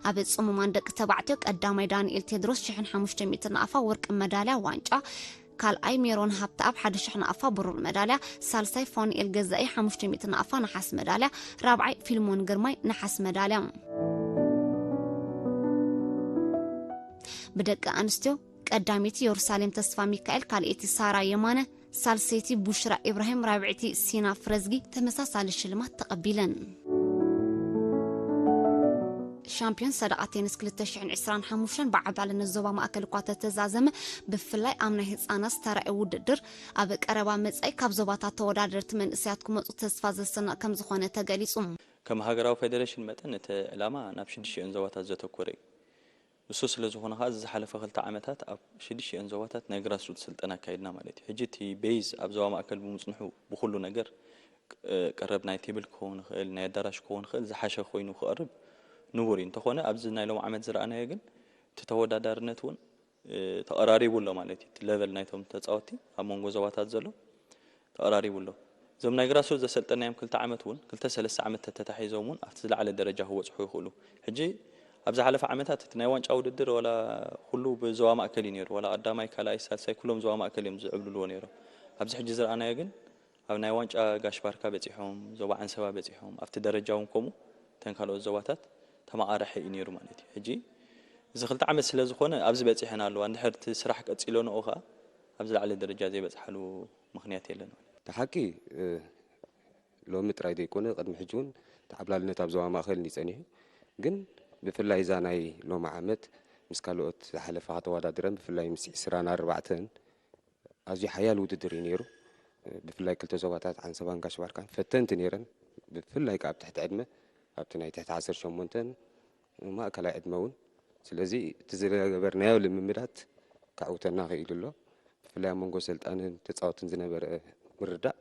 ኣብ ጽሙማን ደቂ ተባዕትዮ ቀዳማይ ዳንኤል ቴድሮስ ሽሕን ሓሙሽተ ሚእትን ናቕፋ ወርቂ መዳልያ ዋንጫ፣ ካልኣይ ሜሮን ሃብተኣብ ሓደ ሽሕ ናቕፋ ብሩር መዳልያ፣ ሳልሳይ ፋኑኤል ገዛኢ ሓሙሽተ ሚእቲ ናቕፋ ነሓስ መዳልያ፣ ራብዓይ ፊልሞን ግርማይ ነሓስ መዳልያ። ብደቂ ኣንስትዮ ቀዳመይቲ የሩሳሌም ተስፋ ሚካኤል፣ ካልኣይቲ ሳራ የማነ፣ ሳልሰይቲ ቡሽራ ኢብራሂም፣ ራብዐይቲ ሲና ፍረዝጊ ተመሳሳሊ ሽልማት ተቐቢለን። ሻምፒዮን ሰደቓ ቴኒስ ክልተ ሽሕን ዕስራን ሓሙሽተን ብዓብላልነት ዞባ ማእከል እኳ ተተዛዘመ፣ ብፍላይ ኣብ ናይ ህጻናት ዝተራእየ ውድድር ኣብ ቀረባ መጻኢ ካብ ዞባታት ተወዳደርቲ መንእሰያት ክመጹ ተስፋ ዘስንቕ ከም ዝኾነ ተገሊጹ። ከም ሃገራዊ ፌደሬሽን መጠን እቲ ዕላማ ናብ ሽዱሽተን ዞባታት ዘተኮረ እዩ። እሱ ስለ ዝኾነ ኸዓ፣ እዚ ዝሓለፈ ክልተ ዓመታት ኣብ ሽዱሽተን ዞባታት ናይ ግራስሩት ስልጠና ኣካይድና ማለት እዩ። ሕጂ እቲ ቤዝ ኣብ ዞባ ማእከል ብምጽንሑ ብኹሉ ነገር፣ እ፣ ቀረብ ናይ ቴብል ክኸውን ይኽእል፣ ናይ ኣዳራሽ ክኸውን ይኽእል፣ ዝሓሸ ኮይኑ ክቐርብ ንቡር እዩ። እንተኾነ ኣብዚ ናይ ሎም ዓመት ዝረኣናዮ ግን እቲ ተወዳዳርነት እውን፣ እ፣ ተቐራሪቡ ኣሎ ማለት እዩ። እቲ ለቨል ናይቶም ተጻወትቲ ኣብ መንጎ ዞባታት ዘሎ ተቐራሪቡ ኣሎ። እዞም ናይ ግራስሩት ዘሰልጠናዮም ክልተ ዓመት እውን፣ ክልተ ሰለስተ ዓመት ተተታሒዞም እውን ኣብቲ ዝለዓለ ደረጃ ክበጽሑ ይኽእሉ። ሕጂ ኣብ ዝሓለፈ ዓመታት እቲ ናይ ዋንጫ ውድድር ዋላ ኩሉ ብዞባ ማእከል እዩ ነይሩ። ዋላ ቀዳማይ፣ ካልኣይ፣ ሳልሳይ ኩሎም ዞባ ማእከል እዮም ዝዕብልልዎ ነይሮም። ኣብዚ ሕጂ ዝረኣናዮ ግን ኣብ ናይ ዋንጫ ጋሽ ባርካ በጺሖም፣ ዞባ ዓንሰባ በጺሖም፣ ኣብቲ ደረጃ እውን ከምኡ እተን ካልኦት ዞባታት ተመቓርሐ እዩ ነይሩ ማለት እዩ። ሕጂ እዚ ክልተ ዓመት ስለ ዝኾነ ኣብዚ በጺሐን ኣለዋ። እንድሕር እቲ ስራሕ ቀጺሎ ንኡ ኸኣ ኣብ ዝለዓለ ደረጃ ዘይበጽሓሉ ምኽንያት የለን ማለት እዩ። እቲ ሓቂ፣ እ፣ ሎሚ ጥራይ ዘይኮነ፣ ቅድሚ ሕጂ እውን ተዓብላልነት ኣብ ዞባ ማእከል እዩ ጸኒሑ። ግን ብፍላይ እዛ ናይ ሎሚ ዓመት ምስ ካልኦት ዝሓለፋ ከተወዳድረን፣ ብፍላይ ምስ ዕስራን ኣርባዕተን ኣዝዩ ሓያል ውድድር እዩ ነይሩ። ብፍላይ ክልተ ዞባታት ዓንሰባን ጋሽ ባርካን ፈተንቲ ነይረን። ብፍላይ ከኣ ኣብ ትሕቲ ዕድመ፣ ኣብቲ ናይ ትሕቲ ዓሰርተ ሸሞንተን ማእከላይ ዕድመ እውን። ስለዚ እቲ ዝገበርናዮ ልምምዳት ከዕውተና ክኢሉ ኣሎ። ብፍላይ ኣብ መንጎ ሰልጣንን ተጻወትን ዝነበረ ምርዳእ፣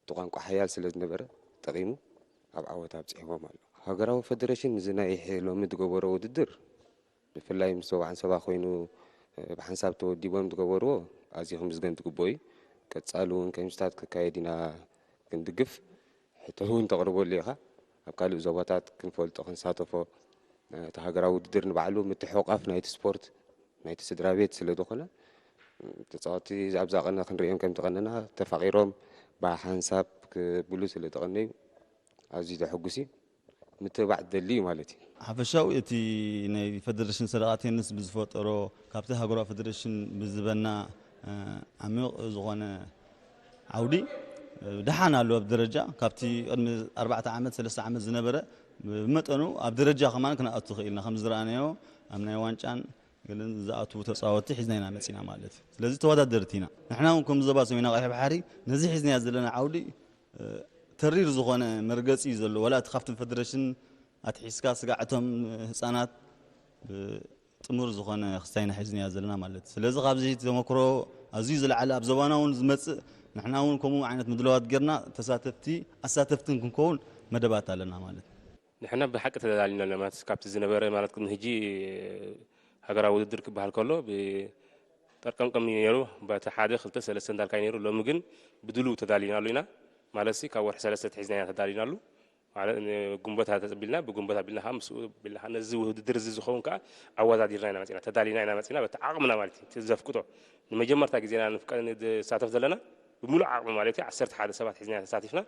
እቲ ቋንቋ ሓያል ስለ ዝነበረ ጠቒሙ ኣብ ዓወት ኣብጺሕዎም ኣሎ። ሃገራዊ ፈደረሽን እዚ ናይ ሎሚ ዝገበሮ ውድድር ብፍላይ ምስ ዞባ ዓንሰባ ኮይኑ፣ እ፣ ብሓንሳብ ተወዲቦም ዝገበርዎ ኣዝዩ ክምስገን ዝግብኦ እዩ። ቀጻሊ እውን ከምዚታት ክካየድ ኢና ክንድግፍ። ሕቶ እውን ተቕርበሉ ኢኻ። ኣብ ካልእ ዞባታት ክንፈልጦ፣ ክንሳተፎ፣ እ፣ እቲ ሃገራዊ ውድድር ንባዕሉ ምትሕቑቓፍ ናይቲ ስፖርት፣ ናይቲ ስድራ ቤት ስለ ዝኾነ፣ እ፣ ተጻወትቲ ኣብዛ ቀነ ክንርእዮም ከም ዝቐነና፣ ተፋቒሮም ብሓንሳብ ክብሉ ስለ ተቐነዩ ኣዝዩ ዘሐጉስ እዩ። ምትብባዕ ዝደሊ እዩ ማለት እዩ። ሓፈሻዊ እቲ ናይ ፌደሬሽን ሰደቓ ቴኒስ ብዝፈጠሮ፣ ካብቲ ሃገራዊ ፌደሬሽን ብዝበና፣ እ፣ ዓሚቕ ዝኾነ ዓውዲ፣ እ፣ ደሓን ኣሎ ኣብ ደረጃ። ካብቲ ቅድሚ ኣርባዕተ ዓመት፣ ሰለስተ ዓመት ዝነበረ ብመጠኑ ኣብ ደረጃ ከማን ክንኣቱ ክኢልና። ከም ዝረኣናዮ ኣብ ናይ ዋንጫን ገለን ዝኣትዉ ተጻወትቲ ሒዝና ኢና መጺና ማለት እዩ። ስለዚ ተወዳደርቲ ኢና። ንሕና እውን ከም ዞባ ሰሜናዊ ቀይሕ ባሕሪ ነዚ ሒዝናዮ ዘለና ዓውዲ፣ እ፣ ተሪር ዝኾነ መርገጺ እዩ ዘለዎ። ዋላ እቲ ካብቲ ፌደሬሽን ኣትሒዝካ ስጋዕ እቶም ህጻናት፣ እ፣ ጥሙር ዝኾነ ክስታይ ኢና ሒዝናዮ ዘለና ማለት እዩ። ስለዚ ካብዚ ተመክሮ ኣዝዩ ዝለዓለ ኣብ ዞባና እውን ዝመጽእ፣ ንሕና እውን ከምኡ ዓይነት ምድላዋት ጌርና ተሳተፍቲ፣ ኣሳተፍትን ክንከውን መደባት ኣለና ማለት እዩ። ንሕና ብሓቂ ተዳሊና ኣለና ማለት ካብቲ ዝነበረ ማለት ቅድሚ ሕጂ ሃገራዊ ውድድር ክበሃል ከሎ ብጠርቀምቀም እዩ ነይሩ። በቲ ሓደ ክልተ ሰለስተ እንዳልካ እዩ ነይሩ። ሎሚ ግን ብድሉው ተዳሊና ኣሎ ኢና ማለት ሲ ካብ ወርሒ ሰለስተ ትሒዝና ኢና ተዳሊና ኣሉ ማለት ን-፣ ግንቦት ተቢልና ብግንቦት ኣቢልና ከዓ ምስኡ ኣቢልና ከዓ ነዚ ውድድር እዚ ዝኸውን ከዓ ኣወዳዲርና ኢና መፂና ተዳሊና ኢና መፂና በቲ ዓቕምና ማለት እዩ እቲ ዘፍቅዶ ንመጀመርታ ግዜና ንፍቀ ንሳተፍ ዘለና ብምሉእ ዓቕሚ ማለት እዩ ዓሰርተ ሓደ ሰባት ሒዝና ተሳቲፍና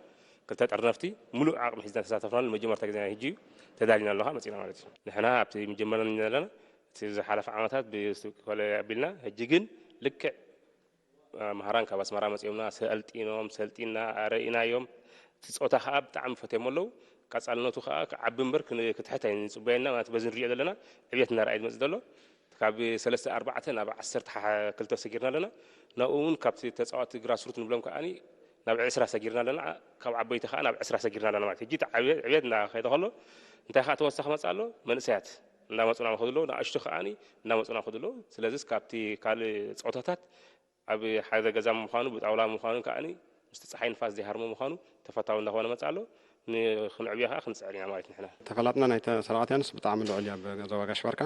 ክልተ ጠርነፍቲ ምሉእ ዓቕሚ ሒዝና ተሳተፍና ንመጀመርታ ግዜና ሕጂ እዩ ተዳሊና ኣለኻ መፂና ማለት እዩ ንሕና ኣብቲ መጀመርያ ዘለና እቲ ዝሓለፈ ዓመታት ብዝተኮለ ኣቢልና ሕጂ ግን ልክዕ መሃራን ካብ ኣስመራ መፂኦምና ሰልጢኖም ሰልጢና ኣረኢናዮም እቲ ፆታ ከዓ ብጣዕሚ ፈትዮም ኣለዉ ቀፃልነቱ ከዓ ክዓቢ እምበር ክን- ክትሕት ኣይንፅበየና ማለት በዚ ንሪኦ ዘለና ዕብየት እናረኣየ ዝመፅእ ዘሎ ካብ ሰለስተ ኣርባዕተ ናብ ዓሰርተ ክልተ ሰጊርና ኣለና ናብኡ እውን ካብቲ ተፃዋቲ ግራስሩት ንብሎም ከዓ ናብ ዕስራ ሰጊርና ኣለና ካብ ዓበይቲ ከዓ ናብ ዕስራ ሰጊርና ኣለና ማለት ሕጂ እቲ ዓብየ- ዕብየት እናኸደ ከሎ እንታይ ከዓ ተወሳኺ መፅእ ኣሎ መንእሰያት እናመፁና ከድሎ ንኣሽቱ ከዓ እናመፁና ከድሎ ስለዚስ ካብቲ ካልእ ፀወታታት ኣብ ሓደ ገዛ ምዃኑ ብጣውላ ምዃኑ ከዓ ምስቲ ፀሓይ ንፋስ ዘይሃርሞ ምዃኑ ተፈታዊ እንዳኾነ መፅእ ኣሎ ንክንዕብዮ ከዓ ክንፅዕር ኢና ማለት ንሕና ተፈላጥና ናይ ተሰራዕትያንስ ብጣዕሚ ልዑል እያ ብዞባ ጋሽ ባርካ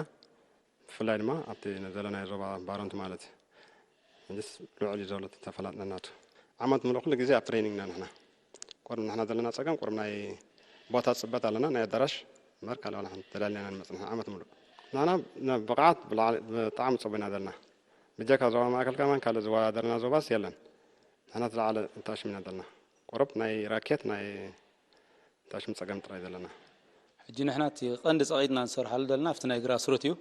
ብፍላይ ድማ ኣብቲ ዘለናዮ ዞባ ባረንቱ ማለት ሕጅስ ልዑል እዩ ዘሎ ተፈላጥና ናቱ ዓመት ምሉእ ኩሉ ግዜ ኣብ ትሬኒንግ ኢና ንሕና ቁሩብ ንሕና ዘለና ፀገም ቁሩብ ናይ ቦታ ፅበት ኣለና ናይ ኣዳራሽ እምበር ካልእ ዋላ ሓንቲ ተዳሊና ኢና ንመፅእ ንሕና ዓመት ምሉእ ንሕና ብቕዓት ብላዕሊ ብጣዕሚ ፅቡቅ ኢና ዘለና ብጀካ ዞባ ማእከል ከማን ካልእ ዝወዳደረና ዞባስ የለን ንሕና ዝለዓለ ታሽም ኢና ዘለና ቁሩብ ናይ ራኬት ናይ ታሽም ፀገም ጥራይ ዘለና ሕጂ ንሕና እቲ ቀንዲ ፀቒጥና ንሰርሓሉ ዘለና ኣብቲ ናይ ግራስሩት እዩ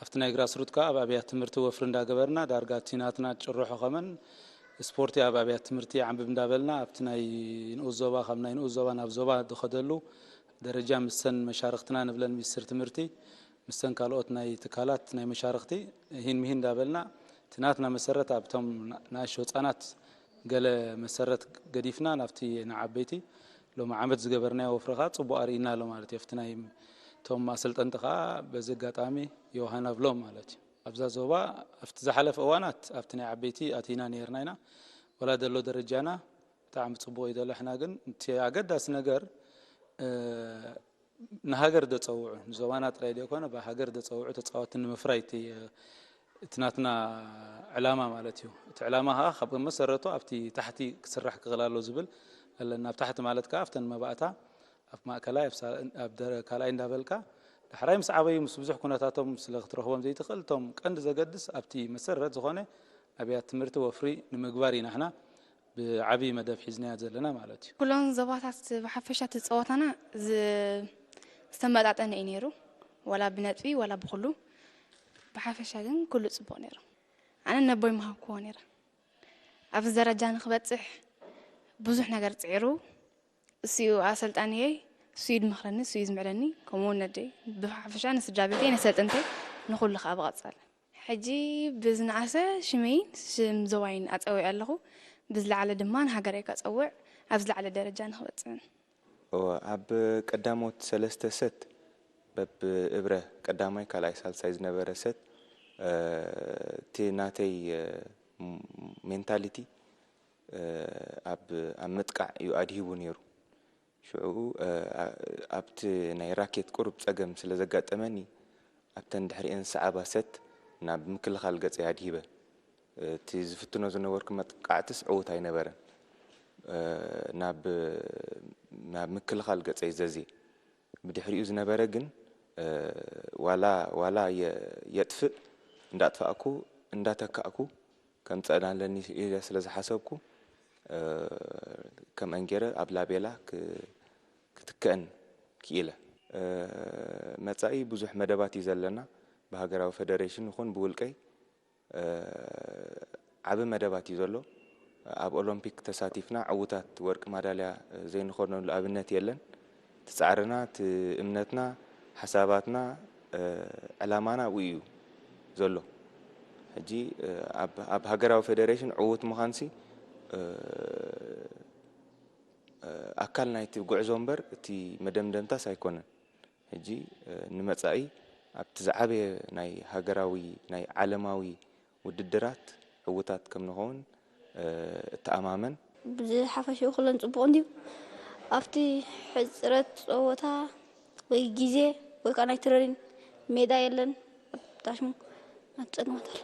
ኣብቲ ናይ ግራስሩት ከዓ ኣብ ኣብያት ትምህርቲ ወፍሪ እንዳገበርና ዳርጋ እቲ ናትና ጭርሖ ከመን ስፖርቲ ኣብ ኣብያት ትምህርቲ ዓንብብ እንዳበልና ኣብቲ ናይ ንኡስ ዞባ ካብ ናይ ንኡስ ዞባ ናብ ዞባ ዝኸደሉ ደረጃ ምስተን መሻርክትና ንብለን ሚኒስትር ትምህርቲ ምስተን ካልኦት ናይ ትካላት ናይ መሻርክቲ ሂን ምሂን እንዳበልና እቲ ናትና መሰረት ኣብቶም ንኣሽቶ ህፃናት ገለ መሰረት ገዲፍና ናብቲ ንዓበይቲ ሎሚ ዓመት ዝገበርናዮ ወፍሪ ከዓ ፅቡቅ ኣርኢና ኣሎ ማለት እዩ ኣብቲ ናይ እቶም ኣሰልጠንቲ ከዓ በዚ ኣጋጣሚ ዮሃና ብሎም ማለት እዩ ኣብዛ ዞባ ኣብቲ ዝሓለፈ እዋናት ኣብቲ ናይ ዓበይቲ ኣቲና ነርና ኢና ወላ ዘሎ ደረጃና ብጣዕሚ ፅቡቅ እዩ ዘሎ ሕና ግን እቲ ኣገዳሲ ነገር ንሃገር ዘፀውዑ ንዞባና ጥራይ ዘይኮነ ብሃገር ዘፀውዑ ተፃወቲ ንምፍራይ እቲ እቲ ናትና ዕላማ ማለት እዩ እቲ ዕላማ ከዓ ካብ መሰረቱ ኣብቲ ታሕቲ ክስራሕ ክኽእል ኣሎ ዝብል ኣለን ናብ ታሕቲ ማለት ከዓ ኣብተን መባእታ ኣብ ማእከላይ ኣብ ካልኣይ እንዳበልካ ዳሕራይ ምስ ዓበዩ ምስ ብዙሕ ኩነታቶም ስለ ክትረኽቦም ዘይትኽእል እቶም ቀንዲ ዘገድስ ኣብቲ መሰረት ዝኾነ ኣብያት ትምህርቲ ወፍሪ ንምግባር ኢና ሕና ብዓብዪ መደብ ሒዝናያ ዘለና ማለት እዩ። ኩሎም ዞባታት ብሓፈሻ እቲ ጸወታና ዝ- ዝተመጣጠነ እዩ ነይሩ፣ ዋላ ብነጥቢ ዋላ ብኹሉ። ብሓፈሻ ግን ኩሉ ጽቡቕ ነይሩ። ኣነ ነቦይ ምሃብክዎ ነይረ። ኣብዚ ደረጃ ንክበጽሕ ብዙሕ ነገር ጽዒሩ። እሱ እዩ ኣሰልጣንየይ፣ እሱ እዩ ዝመኽረኒ፣ እሱ እዩ ዝምዕደኒ፣ ከምኡ እውን ነደይ። ብሓፈሻ ንስድራ ቤተይ፣ ነሰልጠንተይ፣ ንኹሉ ከዓ ብቐጻሊ። ሕጂ ብዝነኣሰ ሽመይን ሽም ዞባይን ኣጸዊዐ ኣለኹ። ብዝለዓለ ድማ ንሃገረይ ከጸውዕ ኣብ ዝለዓለ ደረጃ ንኽበጽሕን። እወ፣ ኣብ ቀዳሞት ሰለስተ ሰት በብ እብረ ቀዳማይ፣ ካልኣይ፣ ሳልሳይ ዝነበረ ሰት እቲ ናተይ ሜንታሊቲ ኣብ ኣብ ምጥቃዕ እዩ ኣድሂቡ ነይሩ። ሽዑ ኣብቲ ናይ ራኬት ቁሩብ ጸገም ስለ ዘጋጠመኒ ኣብተን ድሕሪኤን ዝሰዓባ ሰት ናብ ምክልኻል ገጸይ ኣድሂበ። እቲ ዝፍትኖ ዝነበርኩ መጥቃዕትስ ዕዉት ኣይነበረን። ናብ ናብ ምክልኻል ገጸይ ዘዝየ። ብድሕሪኡ ዝነበረ ግን ዋላ ዋላ የጥፍእ እንዳጥፋእኩ እንዳተካእኩ ከምጸእ ኣለኒ ኢለ ስለ ዝሓሰብኩ ከምአን ገይረ ኣብ ላቤላ ክትክአን ክኢለ። መጻኢ ብዙሕ መደባት እዩ ዘለና። ብሃገራዊ ፌደሬሽን ይኹን ብውልቀይ ዓቢ መደባት እዩ ዘሎ። ኣብ ኦሎምፒክ ተሳቲፍና ዕዉታት ወርቂ ማዳልያ ዘይንኾነሉ ኣብነት የለን። እቲ ጻዕርና፣ እቲ እምነትና፣ ሓሳባትና፣ ዕላማና ኣብኡ እዩ ዘሎ። ሕጂ ኣብ ሃገራዊ ፌደሬሽን ዕዉት ምዃንሲ ኣካል ናይቲ ጉዕዞ እምበር እቲ መደምደምታስ ኣይኮነን። ሕጂ ንመጻኢ ኣብቲ ዝዓበየ ናይ ሃገራዊ ናይ ዓለማዊ ውድድራት ዕዉታት ከም ንኸውን እተኣማመን። ብዝሓፈሽኡ ኩለን ጽቡቕ እንድዩ። ኣብቲ ሕጽረት ጸወታ ወይ ግዜ ወይ ከዓ ናይ ትረኒን ሜዳ የለን። ብጣሽሙ ኣጸግማት ኣሎ።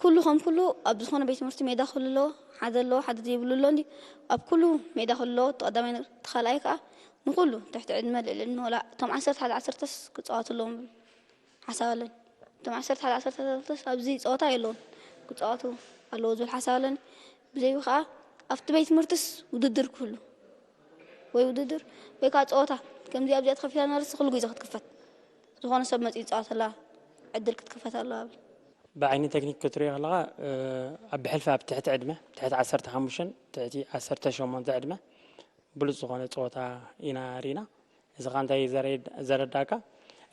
ኩሉ ከም ኩሉ ኣብ ዝኾነ ቤት ትምህርቲ ሜዳ ክህሉ ኣለዎ። ሓደ ኣለዎ ሓደ ዘይብሉ ኣሎ እንዲ ኣብ ኩሉ ሜዳ ክህሉ ኣለዎ። እቲ ቀዳማይ ነገር እቲ ካልኣይ ከዓ ንኩሉ ትሕቲ ዕድመ ልዕሊ ዕድመ ወላ እቶም ዓሰርተ ሓደ ዓሰርተስ ክፃወቱ ኣለዎም ሓሳብ ኣለኒ። እቶም ዓሰርተ ሓደ ዓሰርተ ሰለስተስ ኣብዚ ፀወታ የለውን ክፃወቱ ኣለዎ ዝብል ሓሳብ ኣለኒ። ብዘይኡ ከዓ ኣብቲ ቤት ትምህርትስ ውድድር ክህሉ ወይ ውድድር ወይ ከዓ ፀወታ ከምዚ ኣብዚኣ ተኸፊታ ነበርስ ኩሉ ግዜ ክትክፈት ዝኾነ ሰብ መፂኡ ይፃወተላ ዕድል ክትክፈት ኣለዋ ብል። ብዓይኒ ቴክኒክ ክትሪኦ ከለኻ ኣብ ብሕልፊ ኣብ ትሕቲ ዕድመ ትሕቲ ዓሰርተ ሓሙሽተ ትሕቲ ዓሰርተ ሸሞንተ ዕድመ ብሉፅ ዝኾነ ፀወታ ኢና ርኢና። እዚ ከዓ እንታይ ዘረዳካ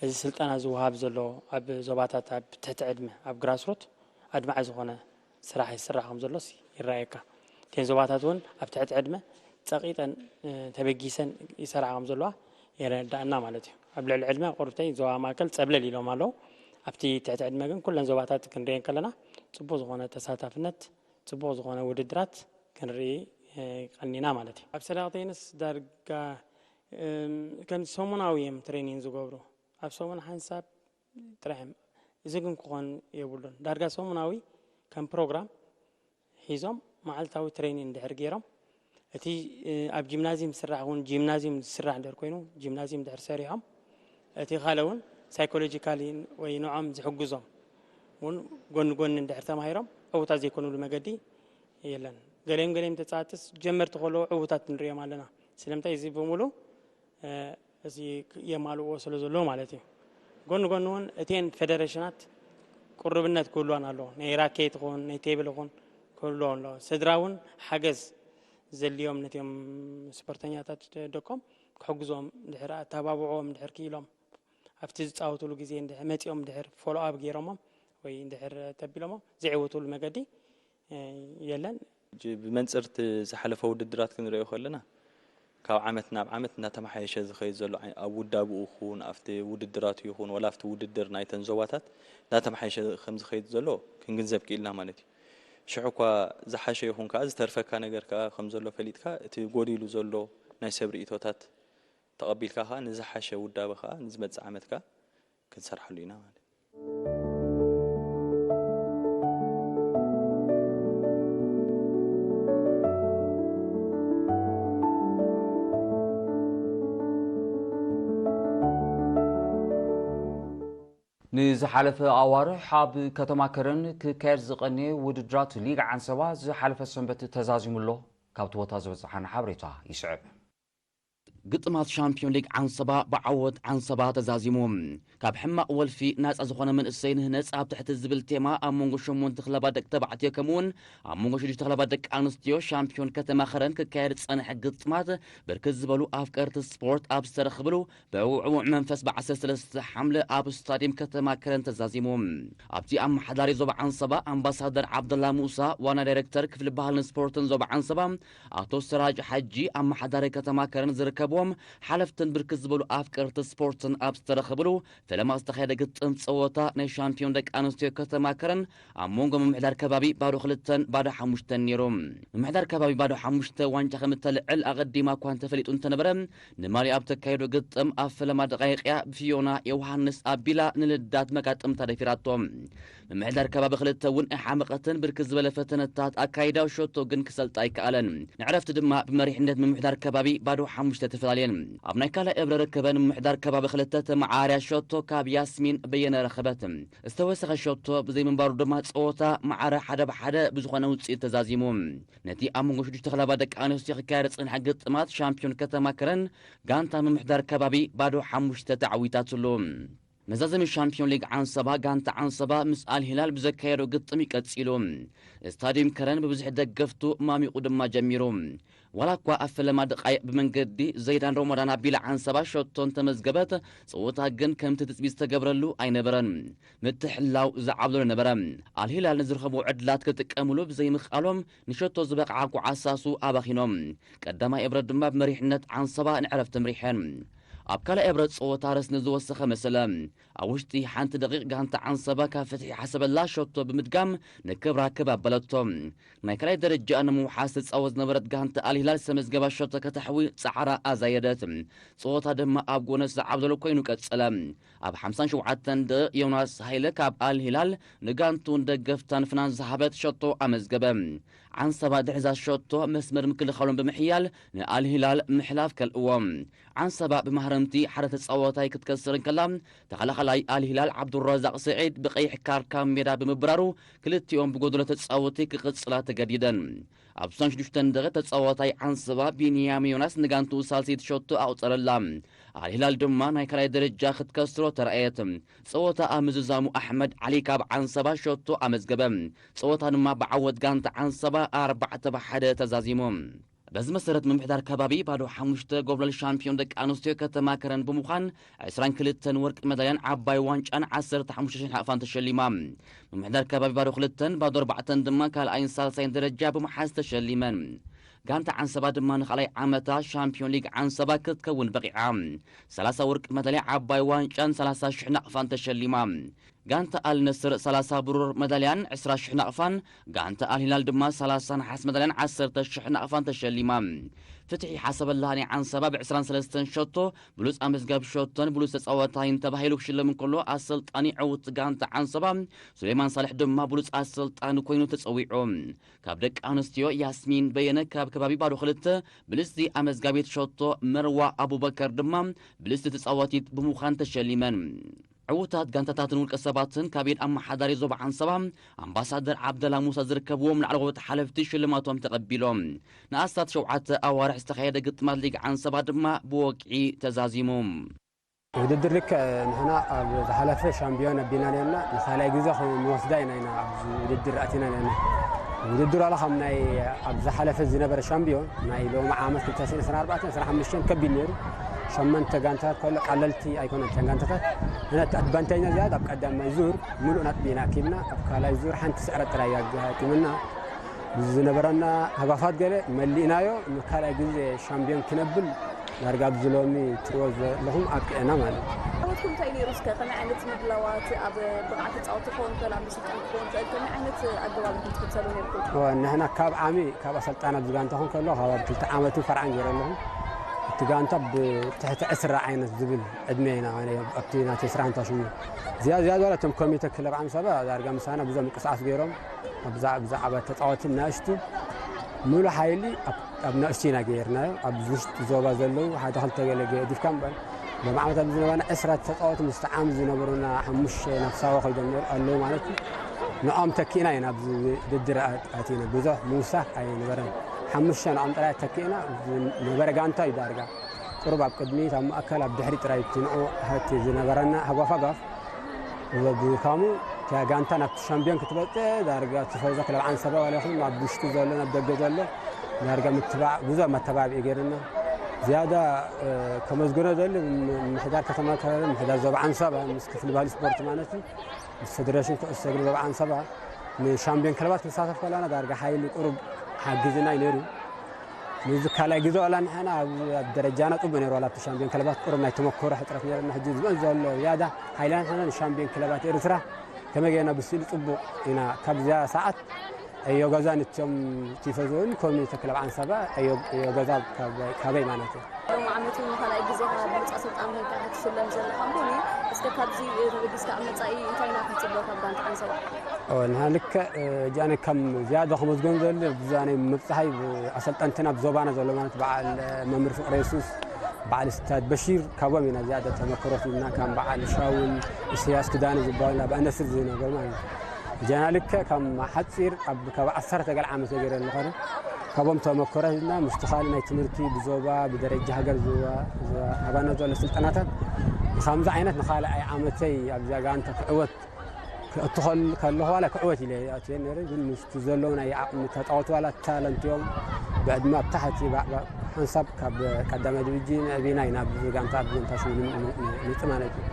እዚ ስልጠና ዝወሃብ ዘሎ ኣብ ዞባታት ኣብ ትሕቲ ዕድመ ኣብ ግራስሩት ኣድማዒ ዝኾነ ስራሕ ይስራሕ ከም ዘሎስ ይረኣየካ። እተን ዞባታት እውን ኣብ ትሕቲ ዕድመ ፀቒጠን ተበጊሰን ይሰርሓ ከም ዘለዋ የረዳእና ማለት እዩ። ኣብ ልዕሊ ዕድመ ቁርብተይ ዞባ ማእከል ፀብለል ኢሎም ኣለዉ። ኣብቲ ትሕቲ ዕድመ ግን ኩለን ዞባታት ክንሪኤን ከለና ፅቡቕ ዝኾነ ተሳታፍነት፣ ፅቡቕ ዝኾነ ውድድራት ክንርኢ ቀኒና ማለት እዩ። ኣብ ሰዳቕ ቴንስ ዳርጋ ከም ሰሙናዊ እዮም ትሬኒን ዝገብሩ። ኣብ ሰሙን ሓንሳብ ጥራሕ እዮም። እዚ ግን ክኾን የብሉን። ዳርጋ ሰሙናዊ ከም ፕሮግራም ሒዞም መዓልታዊ ትሬኒን እንድሕር ገይሮም እቲ ኣብ ጂምናዚየም ዝስራሕ እውን ጂምናዚየም ዝስራሕ እንድሕር ኮይኑ ጂምናዚየም እንድሕር ሰሪሖም እቲ ካልእ እውን ሳይኮሎጂካሊ ወይ ንዖም ዝሕግዞም እውን ጎኒ ጎኒ እንድሕር ተማሂሮም ዕውታት ዘይኮኑሉ መገዲ የለን። ገሊኦም ገሊኦም ተፃወትስ ጀመርቲ ከለዉ ዕውታት ንሪኦም ኣለና። ስለምንታይ እዚ ብምሉ እዚ የማልእዎ ስለ ዘለዎ ማለት እዩ። ጎኒ ጎኒ እውን እተን ፌደሬሽናት ቅርብነት ክህልዋን ኣለዎ። ናይ ራኬት ይኹን ናይ ቴብል ይኹን ክህልዎ ኣለዎ። ስድራ እውን ሓገዝ ዘድልዮም ነቲኦም ስፖርተኛታት ደቆም ክሕግዞም ድሕር ኣተባብዕዎም ድሕር ክኢሎም ኣብቲ ዝፃወትሉ ግዜ መፂኦም ድሕር ፎሎ ኣፕ ገይሮሞም ወይ ድሕር ተቢሎሞም ዘይዕውትሉ መገዲ የለን። ብመንፅር እቲ ዝሓለፈ ውድድራት ክንሪኦ ከለና ካብ ዓመት ናብ ዓመት እናተመሓየሸ ዝኸይድ ዘሎ ኣብ ውዳብኡ ይኹን ኣብቲ ውድድራቱ ይኹን ወላ ኣብቲ ውድድር ናይተን ዞባታት እናተመሓየሸ ከም ዝኸይድ ዘሎ ክንግንዘብ ክኢልና ማለት እዩ። ሽዑ እኳ ዝሓሸ ይኹን ከዓ ዝተርፈካ ነገር ከዓ ከም ዘሎ ፈሊጥካ እቲ ጎዲሉ ዘሎ ናይ ሰብ ርእቶታት ተቐቢልካ ከዓ ንዝሓሸ ውዳበ ከዓ ንዝመፅእ ዓመት ከዓ ክንሰርሓሉ ኢና ማለት እዩ። ንዝሓለፈ ኣዋርሕ ኣብ ከተማ ከረን ክካየድ ዝቐነየ ውድድራት ሊግ ዓንሰባ ዝሓለፈ ሰንበት ተዛዚሙ ኣሎ። ካብቲ ቦታ ዝበፅሓና ሓበሬታ ይስዕብ። ግጥማት ሻምፒዮን ሊግ ዓንሰባ ብዓወት ዓንሰባ ተዛዚሙ። ካብ ሕማቕ ወልፊ ናጻ ዝኾነ መንእሰይ ንህነጽ ኣብ ትሕቲ ዝብል ቴማ ኣብ መንጎ ሸሞንተ ክለባት ደቂ ተባዕትዮ ከምኡውን ኣብ መንጎ ሽዱሽተ ክለባት ደቂ ኣንስትዮ ሻምፒዮን ከተማ ከረን ክካየድ ዝጸንሐ ግጥማት ብርክት ዝበሉ ኣፍቀርቲ ስፖርት ኣብ ዝተረኽብሉ ብዕውዕውዕ መንፈስ ብ ዓሰርተ ሰለስተ ሓምለ ኣብ ስታድየም ከተማ ከረን ተዛዚሙ። ኣብቲ ኣመሓዳሪ ዞባ ዓንሰባ ኣምባሳደር ዓብደላ ሙሳ፣ ዋና ዳይሬክተር ክፍሊ ባህልን ስፖርትን ዞባ ዓንሰባ ኣቶ ሰራጅ ሓጂ፣ ኣመሓዳሪ ከተማ ከረን ዝርከብዎም ሓለፍትን ብርክት ዝበሉ ኣፍቀርቲ ስፖርትን ኣብ ዝተረኸብሉ ፈለማ ዝተኻየደ ግጥም ጸወታ ናይ ሻምፒዮን ደቂ ኣንስትዮ ከተማ ከረን ኣብ መንጎ ምምሕዳር ከባቢ ባዶ ክልተን ባዶ ሓሙሽተን ነይሩ። ምምሕዳር ከባቢ ባዶ ሓሙሽተ ዋንጫ ከም እተልዕል ኣቐዲማ እኳ እንተፈሊጡ እንተነበረ፣ ንማሊ ኣብ ተካየዶ ግጥም ኣብ ፈለማ ደቃይቕያ ብፊዮና ዮውሃንስ ኣቢላ ንልዳት መጋጥምታ ደፊራቶ። ምምሕዳር ከባቢ ክልተ እውን ኣይሓመቐትን ብርክት ዝበለ ፈተነታት ኣካይዳ፣ ሸቶ ግን ክሰልጣ ኣይከኣለን። ንዕረፍቲ ድማ ብመሪሕነት ምምሕዳር ከባቢ ባዶ ሓሙሽተ ተፈ ሳሌን ኣብ ናይ ካልኣይ እብረ ርክበን ምምሕዳር ከባቢ ክልተ ተመዓራርያ ሸቶ ካብ ያስሚን በየነ ረኸበት። ዝተወሰኸ ሸቶ ብዘይምንባሩ ድማ ጸወታ ማዕረ ሓደ ብሓደ ብዝኾነ ውጽኢት ተዛዚሙ። ነቲ ኣብ መንጎ ሽዱሽተ ክለባት ደቂ ኣንስትዮ ክካየድ ዝጸንሐ ግጥማት ሻምፒዮን ከተማ ከረን ጋንታ ምምሕዳር ከባቢ ባዶ ሓሙሽተ ተዓዊታትሉ። መዛዘሚ ሻምፒዮን ሊግ ዓንሰባ ጋንታ ዓንሰባ ምስ ኣልሂላል ብዘካየዶ ግጥም ይቀጺሉ። ስታዲየም ከረን ብብዝሒ ደገፍቱ ማሚቑ ድማ ጀሚሩ። ዋላ እኳ ኣብ ፈለማ ደቃይቕ ብመንገዲ ዘይዳን ሮሞዳን ኣቢላ ዓንሰባ ሸቶ እንተመዝገበት፣ ጸወታ ግን ከምቲ ትጽቢት ዝተገብረሉ ኣይነበረን። ምትሕላው ዝዓብለሎ ነበረ። ኣልሂላል ንዝረኸቦ ዕድላት ክጥቀምሉ ብዘይምኽኣሎም ንሸቶ ዝበቕዓ ኳዓሳሱ ኣባኺኖም። ቀዳማይ እብረት ድማ ብመሪሕነት ዓንሰባ ንዕረፍቲ ምሪሐን። ኣብ ካልኣይ እብረት ጸወታ ረስኒ ዝወሰኸ መሰለ። ኣብ ውሽጢ ሓንቲ ደቂቕ ጋንታ ዓንሰባ ካብ ፍትሒ ሓሰበላ ሸቶ ብምድጋም ንክብራ ክብ ኣበለቶ። ናይ ካልኣይ ደረጃ ንምውሓስ ትጻወት ዝነበረት ጋንታ ኣልሂላል ዝተመዝገባ ሸቶ ከተሕዊ ጻዕራ ኣዛየደት። ጸወታ ድማ ኣብ ጎነስ ዝዓብደሎ ኮይኑ ቀጸለ። ኣብ ሓምሳን ሸውዓተን ደቂቕ ዮናስ ሃይለ ካብ ኣልሂላል ንጋንቱን ደገፍታን ፍናን ዝሃበት ሸቶ ኣመዝገበ። ዓንሰባ ድሕዛ ሸቶ መስመር ምክልኻሎም ብምሕያል ንኣልሂላል ምሕላፍ ከልእዎ። ዓንሰባ ብማህረምቲ ሓደ ተጻዋታይ ክትከስር እንከላ፣ ተኸላኸላይ ኣልሂላል ዓብዱረዛቕ ስዒድ ብቐይሕ ካርድ ካብ ሜዳ ብምብራሩ፣ ክልቲኦም ብጎደሎ ተጻወቲ ክቕጽላ ተገዲደን። ኣብ ሱሳን ሽዱሽተን ደቂቕ ተጻዋታይ ዓንሰባ ቢንያም ዮናስ ንጋንትኡ ሳልሰይቲ ሸቶ ኣቑጸረላ። ኣልሂላል ድማ ናይ ካልኣይ ደረጃ ክትከስሮ ተራእየት። ጸወታ ኣብ ምዝዛሙ ኣሕመድ ዓሊ ካብ ዓንሰባ ሸቶ ኣመዝገበ። ጸወታ ድማ ብዓወት ጋንታ ዓንሰባ ኣርባዕተ ብሓደ ተዛዚሙ። በዚ መሰረት ምምሕዳር ከባቢ ባዶ ሓሙሽተ ጎብለል ሻምፒዮን ደቂ ኣንስትዮ ከተማ ከረን ብምዃን ዕስራን ክልተን ወርቂ መዳልያን ዓባይ ዋንጫን ዓሰርተ ሓሙሽተ ሽሕ ናቕፋን ተሸሊማ። ምምሕዳር ከባቢ ባዶ ክልተን ባዶ ኣርባዕተን ድማ ካልኣይን ሳልሳይን ደረጃ ብምሓዝ ተሸሊመን። ጋንታ ዓንሰባ ድማ ንኻልኣይ ዓመታ ሻምፒዮን ሊግ ዓንሰባ ክትከውን በቒዓ። ሰላሳ ወርቂ መዳልያ ዓባይ ዋንጫን ሰላሳ ሽሕ ናቕፋን ተሸሊማ። ጋንታ ኣልነስር ሰላሳ ብሩር መዳልያን ዕስራ ሽሕ ናቕፋን፣ ጋንታ ኣልሂላል ድማ ሰላሳ ነሓስ መዳልያን ዓሰርተ ሽሕ ናቕፋን ተሸሊማ። ፍትሒ ሓሰበላ ናይ ዓንሰባ ብዕስራን ሰለስተን ሸቶ ብሉጽ ኣመዝጋቢ ሸቶን ብሉጽ ተጻዋታይን ተባሂሉ ክሽለም እንከሎ፣ ኣሰልጣኒ ዕውት ጋንታ ዓንሰባ ሱሌማን ሳልሕ ድማ ብሉጽ ኣሰልጣኒ ኮይኑ ተጸዊዑ። ካብ ደቂ ኣንስትዮ ያስሚን በየነ ካብ ከባቢ ባዶ ክልተ ብልጽቲ ኣመዝጋቢት ሸቶ፣ መርዋ ኣቡበከር ድማ ብልጽቲ ተጻዋቲት ብምዃን ተሸሊመን። ዕዉታት ጋንታታትን ውልቀ ሰባትን ካብ ኢድ ኣመሓዳሪ ዞባ ዓንሰባ ኣምባሳደር ዓብደላ ሙሳ ዝርከብዎም ላዕለዎት ሓለፍቲ ሽልማቶም ተቐቢሎም። ንኣስታት ሸውዓተ ኣዋርሕ ዝተኻየደ ግጥማት ሊግ ዓንሰባ ድማ ብወግዒ ተዛዚሙ። ውድድር ልክዕ ንሕና ኣብ ዝሓለፈ ሻምፒዮን ኣቢልና ነርና፣ ንኻልኣይ ግዜ ክንወስዳ ኢና ኢና ኣብዚ ውድድር ኣቲና ነርና። ውድድር ዋላ ካብ ናይ ኣብ ዝሓለፈ ዝነበረ ሻምፒዮን ናይ ሎሚ ዓመት ክልተ ሽሕን ዕስራን ኣርባዕተን ዕስራን ሓሙሽተን ከቢድ ነይሩ። ሸመንተ ጋንታታት ከሎ ቀለልቲ ኣይኮነን እተን ጋንታታት። ንሕና እቲ ኣድቫንቴጅና ዝያዳ ኣብ ቀዳማይ ዙር ምሉእ ነጥቢ ኢና ኣኪብና። ኣብ ካልኣይ ዙር ሓንቲ ስዕረት ጥራይ ኣጋጢምና። ዝነበረና ሃጓፋት ገለ መሊእናዮ። ንካልኣይ ግዜ ሻምፒዮን ክነብል ዳርጋ ኣብዚ ሎሚ ትሪኦ ዘለኹም ኣብቂዕና ማለት እዩ። ዓወትኩም እንታይ ነይሩ? እስከ ከመይ ዓይነት ምድላዋት ኣብ ብቕዓት ተጻወትቲ ክኸውን ይኽእል፣ ኣብ ምስልጣን ክኸውን ይኽእል፣ ከመይ ዓይነት ኣገባብ ኢኹም ትኽተሉ ነይርኩም? እወ፣ ንሕና ካብ ዓሚ፣ ካብ ኣሰልጣን ኣብዚ ጋንታ ኹን ከሎ፣ ካብ ኣብ ክልተ ዓመትን ፈርዓን ገይረ ኣለኹ። እቲ ጋንታ ብትሕቲ ዕስራ ዓይነት ዝብል ዕድመ ኢና፣ ኣነ ኣብቲ ናተይ ስራሕ እንታሽሙ። ዝያድ ዝያድ ዋላ እቶም ኮሚተ ክለብ ዓንሰባ ዳርጋ ምሳና ብዙሕ ምንቅስቃስ ገይሮም፣ ኣብዛ ብዛዕባ ተጻወትን ናእሽቱ ሙሉ ሓይሊ ኣብ፣ ኣብ ናእሽቱ ኢና ገይርናዮ። ኣብ ውሽጢ ዞባ ዘለዉ ሓደ ክልተ ገለ ገዲፍካ እምበር፣ ሎም ዓመት ኣብ ዝነበረና ዕስራ ተጻወት ምስቲ ዓም ዝነበሩና ሓሙሽተ ናብ ሳዋ ከይዶም ነይሩ ኣለዉ ማለት እዩ። ንኦም ተኪእና ኢና ኣብዚ ውድድር ኣት-፣ ኣቲና። ብዙሕ ምውሳኽ ኣይነበረን። ሓሙሽተ ንኦም ጥራይ ተኪእና፣ ዝነበረ ጋንታ እዩ ዳርጋ። ቁሩብ ኣብ ቅድሚት፣ ኣብ ማእከል፣ ኣብ ድሕሪት ጥራይ እቲ ንዑ ሃቲ ዝነበረና ሃጓፋጋፍ ብድካሙ እታ ጋንታ ናብቲ ሻምፒዮን ክትበጽሕ ዳርጋ ቲፎዞ ክለብ ዓንሰባ ዋላ ይኹን ኣብ ውሽጢ ዘሎ፣ ናብ ደገ ዘሎ ዳርጋ ምትባዕ፣ ብዙሕ መተባብዒ ገይሩና። ዝያዳ፣ እ፣ ከመስግኖ ደሊ ምምሕዳር ከተማ ከረን፣ ምምሕዳር ዞባ ዓንሰባ ምስ ክፍሊ ባህሊ ስፖርት ማለት እዩ፣ ምስ ፌደሬሽን ኩዕሶ እግሪ ዞባ ዓንሰባ ንሻምፒዮን ክለባት ክንሳተፍ ከለና ዳርጋ ሓይሊ ቁሩብ ሓጊዝና እዩ ነይሩ። ንዚ ካልኣይ ግዜ ዋላ ንሕና ኣብ፣ ኣብ ደረጃና ጽቡቕ ነይሩ፣ ዋላ ኣብቲ ሻምፒዮን ክለባት ቁሩብ ናይ ተመክሮ ሕጽረት ነይርና። ሕጂ ዝበን ዘሎ ዝያዳ ሓይልና ንሕና ንሻምፒዮን ክለባት ኤርትራ ከመይ ጌርና ብስእሊ ጽቡቕ ኢና። ካብዚኣ ሰዓት ኣዮገዛን እቶም ቲፎዞን ኮሚተ ክለብ ዓንሰባ ኣዮ-፣ ኣዮገዛ ካብ-፣ ካበይ ማለት እዩ። ሎም ዓመት እውን ንኻልኣይ ግዜ ኢኻ ብሉጽ ኣሰልጣኒ ኮይንካ ክትሽለም ዘለኻ እሞ፣ እስከ ካብዚ ተበጊስካ ኣብ መጻኢ እንታይ ኢና ክንጽበ ካብ ጋንታ ዓንሰባ? ኦ፣ ንሕና ልክዕ፣ እ፣ ጃነ ከም ዝያዳ ከመዝገቡ ዘለ ብዛነ ምብጻሓይ ብ-፣ ኣሰልጠንትና ብዞባና ዘሎ ማለት በዓል መምህር ፍቅረ የሱስ፣ በዓል ስታድ በሺር ካብኦም ኢና ዝያዳ ተመክሮ ሂብና፣ ከም በዓል ሻውል፣ ኢሳያስ ክዳነ ዝበሃሉ ኣብ ኣነስር ዝነበሩ ማለት እዩ። ጀና ልክዕ ከም ሓፂር ኣብ ካብ ዓሰርተ ገለ ዓመት ነገር ዝኾነ ካብኦም ተመክሮ ሂብና፣ ምስቲ ካልእ ናይ ትምህርቲ ብዞባ ብደረጃ ሃገር ዝዋ- ዝዋ- ሃባና ዘሎ ስልጠናታት ንከምዚ ዓይነት ንኻልኣይ ዓመተይ ኣብዛ ጋንታ ክዕወት ክእትኸል ከለኹ ዋላ ክዕወት ኢለ ኣትየ ነይረ፣ ግን ምስቲ ዘለዉ ናይ ዓቕሚ ተፃወቲ ዋላ ታለንት እዮም ብዕድመ ኣብ ታሕቲ ባ- ባ- ሓንሳብ ካብ ቀዳማይ ዲቪጂ ንዕቢና ኢና ኣብዚ ጋንታ ኣብ ጋንታ ሽውልን ንመጽእ ማለት እዩ።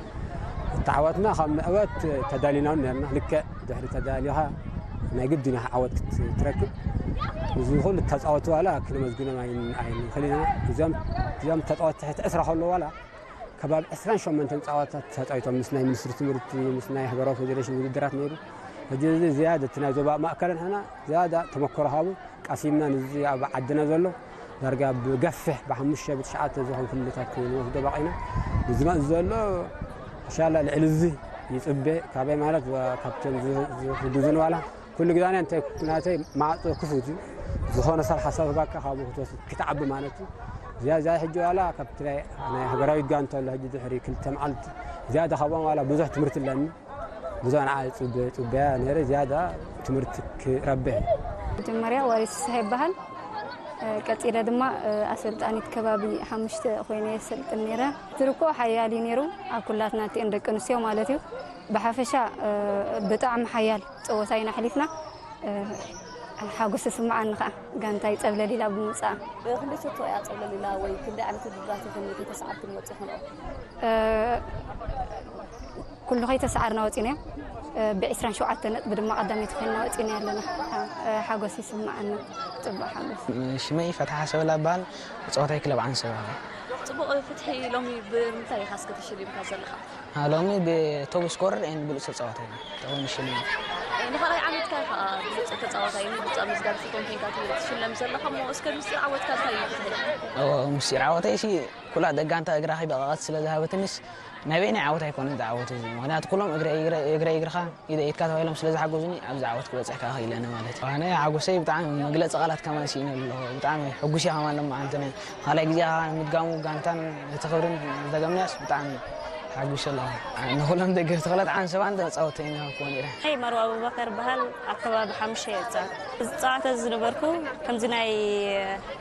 እቲ ዓወትና ካብ ምዕወት ተዳሊና እውን ነርና። ልክዕ ድሕሪ ተዳሊኻ ናይ ግድን ኢኻ ዓወት ክትረክብ። እዚ ኩሉ ተፃወቲ ዋላ ክነመስግኖም ኣይን- ኣይንኽእል ኢና። እዚኦም እዚኦም ተፃወቲ ትሕቲ ዕስራ ከለዉ ዋላ ከባቢ ዕስራን ሸሞንተን ፀዋታት ተፃዊቶም ምስ ናይ ሚኒስትሪ ትምህርቲ ምስ ናይ ሃገራዊ ፌዴሬሽን ውድድራት ነይሩ። ሕጂ እዚ ዝያዳ እቲ ናይ ዞባ ማእከልን ሕና ዝያዳ ተመክሮ ሃቡ ቀሲምና ንዚ ኣብ ዓድና ዘሎ ዳርጋ ብገፊሕ ብሓሙሽተ ብትሽዓተ ዝኾን ክልታት ንወስዶ ባቂና ንዝመፅ ዘሎ ሻላ ልዕሊ እዚ ይፅበ ካበይ ማለት ካብቶም ዝሕግዙን ዋላ ኩሉ ግዜ እንታይ ናተይ ማዕፆ ክፉት እዩ። ዝኾነ ሰብ ሓሳብ ባካ ካብኡ ክትወስድ ክትዓቢ ማለት እዩ። እዚኣ እዚኣ ሕጂ ዋላ ካብቲ ናይ ናይ ሃገራዊ ጋንታ ኣሎ ሕጂ ድሕሪ ክልተ መዓልቲ ዝያዳ ካብኦም ዋላ ብዙሕ ትምህርቲ ኣለኒ። ብዙሕ ንዓ ፅበያ ነይረ ዝያዳ ትምህርቲ ክረብሕ እዩ። መጀመርያ ዋሪስ ስሰ ይበሃል። ቀፂለ ድማ ኣሰልጣኒት ከባቢ ሓሙሽተ ኮይነ የሰልጥን ነይረ። ትርኮ ሓያል እዩ ነይሩ ኣብ ኩላትና እቲአን ደቂ ኣንስትዮ ማለት እዩ። ብሓፈሻ ብጣዕሚ ሓያል ፀወታ ኢና ኣሕሊፍና። ሓጎስ ይስምዓኒ ከዓ ጋንታይ ፀብለል ኢላ ብምውፅኣ። ክንደይ ሸቶ እያ ፀብለል ኢላ ወይ ክንደይ ዓይነት ውድድራት ኢኹም ከይተሰዓርክን ወፂኹም? ኩሉ ከይተሰዓርና ወፂና እዮም። ብዒስራን ሸውዓተ ነጥቢ ድማ ቀዳመይቲ ኮይንና ወፂና ኣለና። ሓጎስ ይስምዓና። ፅቡቅ ሓጎስ። ሽመይ ፈትሓ ሰበላ እበሃል። ፀወታይ ክለብ ዓንሰባ። ፅቡቕ ፍትሒ ሎሚ ብምንታይ ኢኻ እስከ ተሸሊምካ ዘለኻ? ሎሚ ብቶብ ስኮረር ኤንድ ብሉፅ ተፃዋታይ ተኾይኑ ሽልማት። ንኻልኣይ ዓመትካ ኢኻ ብሉፅ ተፃዋታይ ብሉፅ ኣመዝጋቢ ሽኮን ኮንካ ትሽለም ዘለኻ እሞ እስከ ምስጢር ዓወትካ እንታይ እዩ ፍትሒ? ምስጢር ዓወተይ ሲ ኩላ ደጋንታ እግራ ከይበቐቐት ስለ ዝሃበትኒስ ናይ በይነይ ዓወት ኣይኮነን ዝዓወት እዚ ምክንያቱ ኩሎም እግረ እግረ እግረ እግርኻ ኢደ ኢድካ ተባሂሎም ስለ ዝሓገዙኒ ኣብዚ ዓወት ክበፅሕ ከዓ ክኢለ እነ ማለት እዩ ኣነ ሓጎሰይ ብጣዕሚ መግለፂ ቃላት ከማን ስኢነ ኣለኹ ብጣዕሚ ሕጉስ እየ ከማን ሎም መዓልቲ ናይ ካልኣይ ግዜ ከዓ ንምድጋሙ ጋንታን እቲ ክብርን ዝተገምንያስ ብጣዕሚ ተሓጒሰ ኣለኹ ንኩሎም ደገፍቲ ክለት ዓንሰባን ተፃወተይና ክኮን ኢለ ናይ መርዋ ኣቡበከር በሃል ኣብ ከባቢ ሓሙሽተ እየ ዝፃወት ዝፃወተ ዝነበርኩ ከምዚ ናይ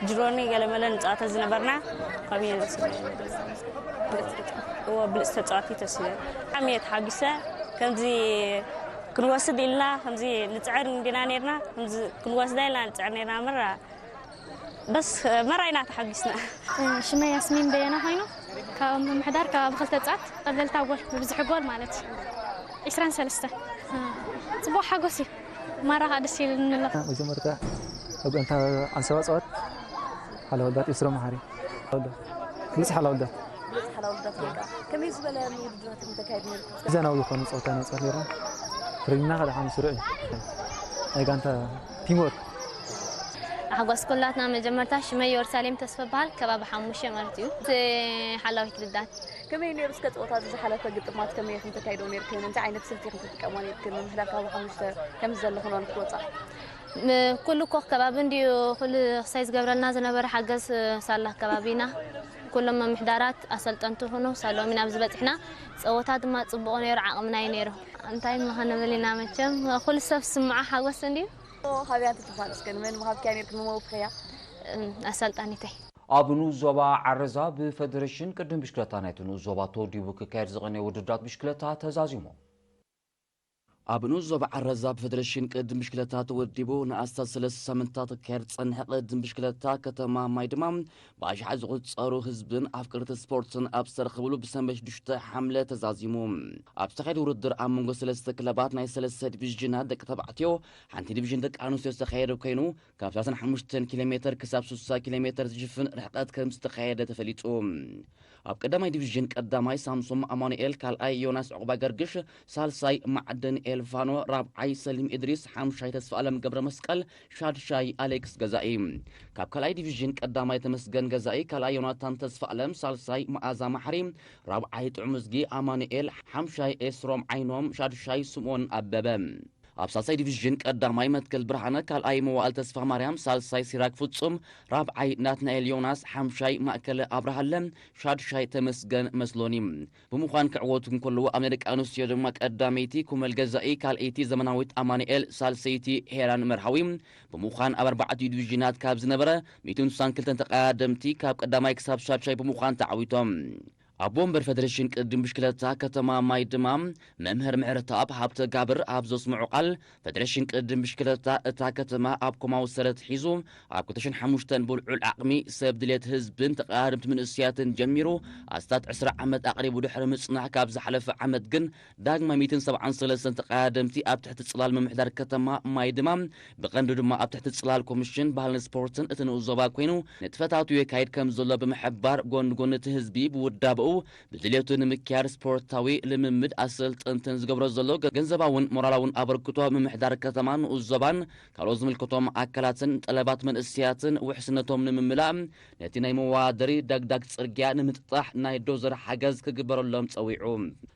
ጅሮኒ ገለመለ ንፃወተ ዝነበርና ከምየ እዎ ብልፅቲ ተፃዋቲት ወሲደ ብጣዕሚ እየ ተሓጒሰ ከምዚ ክንወስድ ኢልና ከምዚ ንፅዕር እንዲና ነርና ከምዚ ክንወስዳ ኢልና ንፅዕር ነርና ምራ በስ መራ ኢና ተሓጒስና ሽመይ ያስሚን በየነ ኮይኑ ካብ ምምሕዳር ከባቢ ክልተ ፃት ቀለልታ ጎል ብብዝሒ ጎል ማለት እዩ ዕስራን ሰለስተ ፅቡቅ ሓጎስ እዩ ማራ ከዓ ደስ ይብል ንብሎ መጀመርታ ኣብ ጋንታ ዓንሰባ ፀወት ሓለወዳት ኢስሮ መሓሪ ወዳት ብዝሕ ሓላውዳት ብዝሕ ሓላውዳት ጌርካ ከመይ ዝበለ ውድድራት ተካይድ ነርኩም? ሚዛናዊ ዝኾነ ፀወታ ኢና ፀወት ጌርና ፍሪና ከዓ ሓሙስ ርዑ ናይ ጋንታ ቲምወርክ ኣሕጓስ ኩላትና መጀመርታ ሽመይ የሩሳሌም ተስፈ በሃል ከባቢ ሓሙሽተ ማለት እዩ እቲ ሓላዊት ልዳት ከመይ ነይሩ እስከ ፀወታ እዚ ዝሓለፈ ግጥማት ከመይ ኢኹም ተካይዶ ነርክን እንታይ ዓይነት ስልቲ ኢኹም ትጥቀማ ነርክን ምምሕዳር ከባቢ ሓሙሽተ ከምዚ ዘለኹ ኖን ክትወፃ ኩሉ ኮኽ ከባቢ እንድዩ ኩሉ ክሳይ ዝገብረልና ዝነበረ ሓገዝ ሳላ ከባቢና ኩሎም ምምሕዳራት ኣሰልጠንቲ ኹኑ ሳሎም ኢና ኣብዚ በፂሕና ፀወታ ድማ ፅቡቕ ነይሩ ዓቕምና እዩ ነይሩ እንታይ ምኸንብል ኢና መቸም ኩሉ ሰብ ስምዓ ሓጎስ እንድዩ ሃብያ እንትትፋል እስከ ንመን ምሃብክያ ነርክ ንመወፍኸያ ኣሰልጣኒተይ ኣብ ንኡስ ዞባ ዓረዛ ብፈደረሽን ቅድም ብሽክለታ ናይቲ ንኡስ ዞባ ተወዲቡ ክካየድ ዝቐነየ ውድድራት ብሽክለታ ተዛዚሙ። ኣብ ንኡስ ዞባ ዓረዛ ብፈደረሽን ቅድም ብሽክለታ ተወዲቡ ንኣስታት ሰለስተ ሳምንታት ክካየድ ዝጸንሐ ቅድም ብሽክለታ ከተማ ማይ ድማ ብኣሽሓት ዝቑጸሩ ህዝብን ኣፍቀርቲ ስፖርትን ኣብ ዝተረኸብሉ ብሰንበት ሽዱሽተ ሓምለ ተዛዚሙ። ኣብ ዝተኻየደ ውድድር ኣብ መንጎ ሰለስተ ክለባት ናይ ሰለስተ ዲቪዥናት ደቂ ተባዕትዮ ሓንቲ ዲቪዥን ደቂ ኣንስትዮ ዝተኻየደ ኮይኑ ካብ ሰላሳን ሓሙሽተን ኪሎ ሜተር ክሳብ ስሳ ኪሎ ሜተር ዝሽፍን ርሕቀት ከም ዝተኻየደ ተፈሊጡ። ኣብ ቀዳማይ ዲቪዥን ቀዳማይ ሳምሶም ኣማኑኤል፣ ካልኣይ ዮናስ ዑቕባይ ገርግሽ፣ ሳልሳይ ማዕድን ኤልፋኖ፣ ራብዓይ ሰሊም ኢድሪስ፣ ሓምሻይ ተስፋኣለም ገብረመስቀል፣ ሻድሻይ ኣሌክስ ገዛኢ። ካብ ካልኣይ ዲቪዥን ቀዳማይ ተመስገን ገዛኢ፣ ካልኣይ ዮናታን ተስፋኣለም፣ ሳልሳይ መኣዛ ማሕሪ፣ ራብዓይ ጥዑምዝጊ ኣማኑኤል፣ ሓምሻይ ኤስሮም ዓይኖም፣ ሻድሻይ ስምኦን ኣበበ። ኣብ ሳልሳይ ዲቪዥን ቀዳማይ መትከል ብርሃነ፣ ካልኣይ መዋእል ተስፋ ማርያም፣ ሳልሳይ ሲራክ ፍጹም፣ ራብዓይ ናትናኤል ዮናስ፣ ሓምሻይ ማእከለ ኣብርሃለ፣ ሻድሻይ ተመስገን መስሎኒ ብምዃን ክዕወቱ እንከለዉ፣ ኣብ ናይ ደቂ ኣንስትዮ ድማ ቀዳመይቲ ኩመል ገዛኢ፣ ካልኣይቲ ዘመናዊት ኣማኑኤል፣ ሳልሰይቲ ሄራን መርሃዊ ብምዃን ኣብ ኣርባዕቲኡ ዲቪዥናት ካብ ዝነበረ ሚእትን ስሳን ክልተን ተቐዳደምቲ ካብ ቀዳማይ ክሳብ ሻድሻይ ብምዃን ተዓዊቶም። ኣቦ ወንበር ፈደሬሽን ቅድም ብሽክለታ ከተማ ማይ ድማ መምህር ምሕረተኣብ ሃብተ ጋብር ኣብ ዘስምዑ ቃል፣ ፈደሬሽን ቅድም ብሽክለታ እታ ከተማ ኣብ ኮማዊ ሰረት ሒዙ ኣብ ክልተ ሽሕን ሓሙሽተን ብልዑል ዓቕሚ ሰብ ድሌት ህዝብን ተቐዳደምቲ መንእሰያትን ጀሚሩ ኣስታት ዕስራ ዓመት ኣቕሪቡ ድሕሪ ምጽናሕ ካብ ዝሓለፈ ዓመት ግን ዳግማይ ሚእትን ሰብዓን ሰለስተን ተቐዳደምቲ ኣብ ትሕቲ ጽላል ምምሕዳር ከተማ ማይ ድማ ብቐንዱ ድማ ኣብ ትሕቲ ጽላል ኮሚሽን ባህልን ስፖርትን እቲ ንኡስ ዞባ ኮይኑ ንጥፈታቱ የካይድ ከም ዘሎ ብምሕባር፣ ጎኒ ጎኒ እቲ ህዝቢ ብውዳበኡ ብድሌቱ ንምክያድ ስፖርታዊ ልምምድ ኣሰልጠንትን ዝገብሮ ዘሎ ገንዘባውን ሞራላውን ኣበርክቶ ምምሕዳር ከተማ ንኡስ ዞባን ካልኦት ዝምልከቶም ኣካላትን ጠለባት መንእሰያትን ውሕስነቶም ንምምላእ ነቲ ናይ መዋደሪ ዳግዳግ ጽርግያ ንምጥጣሕ ናይ ዶዘር ሓገዝ ክግበረሎም ጸዊዑ።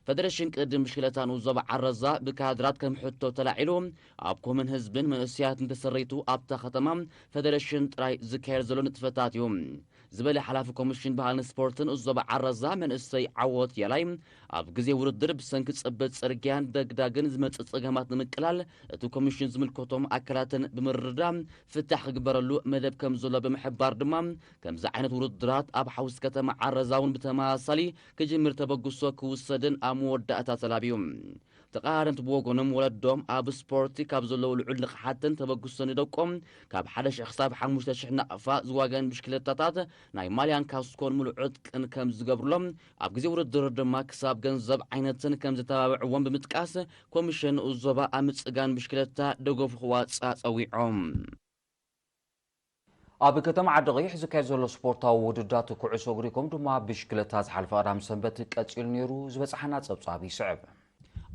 ፈደሬሽን ቅድም ብሽክለታ ንኡስ ዞባ ዓረዛ ብካድራት ከም ሕቶ ተላዒሉ ኣብ ኮምን ህዝብን መንእሰያትን ተሰሪቱ ኣብታ ከተማ ፈደሬሽን ጥራይ ዝካየድ ዘሎ ንጥፈታት እዩ ዝበለ ሓላፊ ኮሚሽን ባህልን ስፖርትን ንኡስ ዞባ ዓረዛ መንእሰይ ዓወት የላይ፣ ኣብ ግዜ ውድድር ብሰንኪ ጽበት ጽርግያን ደግዳግን ዝመጽእ ጸገማት ንምቅላል እቲ ኮሚሽን ዝምልከቶም ኣካላትን ብምርድዳእ ፍታሕ ክግበረሉ መደብ ከም ዘሎ ብምሕባር ድማ ከምዚ ዓይነት ውድድራት ኣብ ሓውሲ ከተማ ዓረዛ እውን ብተመሳሳሊ ክጅምር ተበግሶ ክውሰድን ኣብ መወዳእታ ተላብዩ። ተቐዳደምቲ ብወገኖም ወለዶም ኣብ ስፖርቲ ካብ ዘለዉ ልዑል ንቕሓትን ተበግሶ ንደቆም ካብ ሓደ ሽሕ ክሳብ ሓሙሽተ ሽሕ ናቕፋ ዝዋገን ብሽክለታታት ናይ ማልያን ካስኮን ምሉእ ዕጥቅን ከም ዝገብርሎም ኣብ ግዜ ውድድር ድማ ክሳብ ገንዘብ ዓይነትን ከም ዝተባብዕዎም ብምጥቃስ ኮሚሽን ንኡስ ዞባ ኣብ ምጽጋን ብሽክለታ ደገፉ ክዋጽእ ጸዊዖም። ኣብ ከተማ ዓዲ ቀይሕ ዝካየድ ዘሎ ስፖርታዊ ውድድራት ኩዕሶ እግሪ ከምኡ ድማ ብሽክለታ ዝሓለፈ ቀዳም ሰንበት ቀጺሉ ነይሩ። ዝበጽሓና ጸብጻብ ይስዕብ።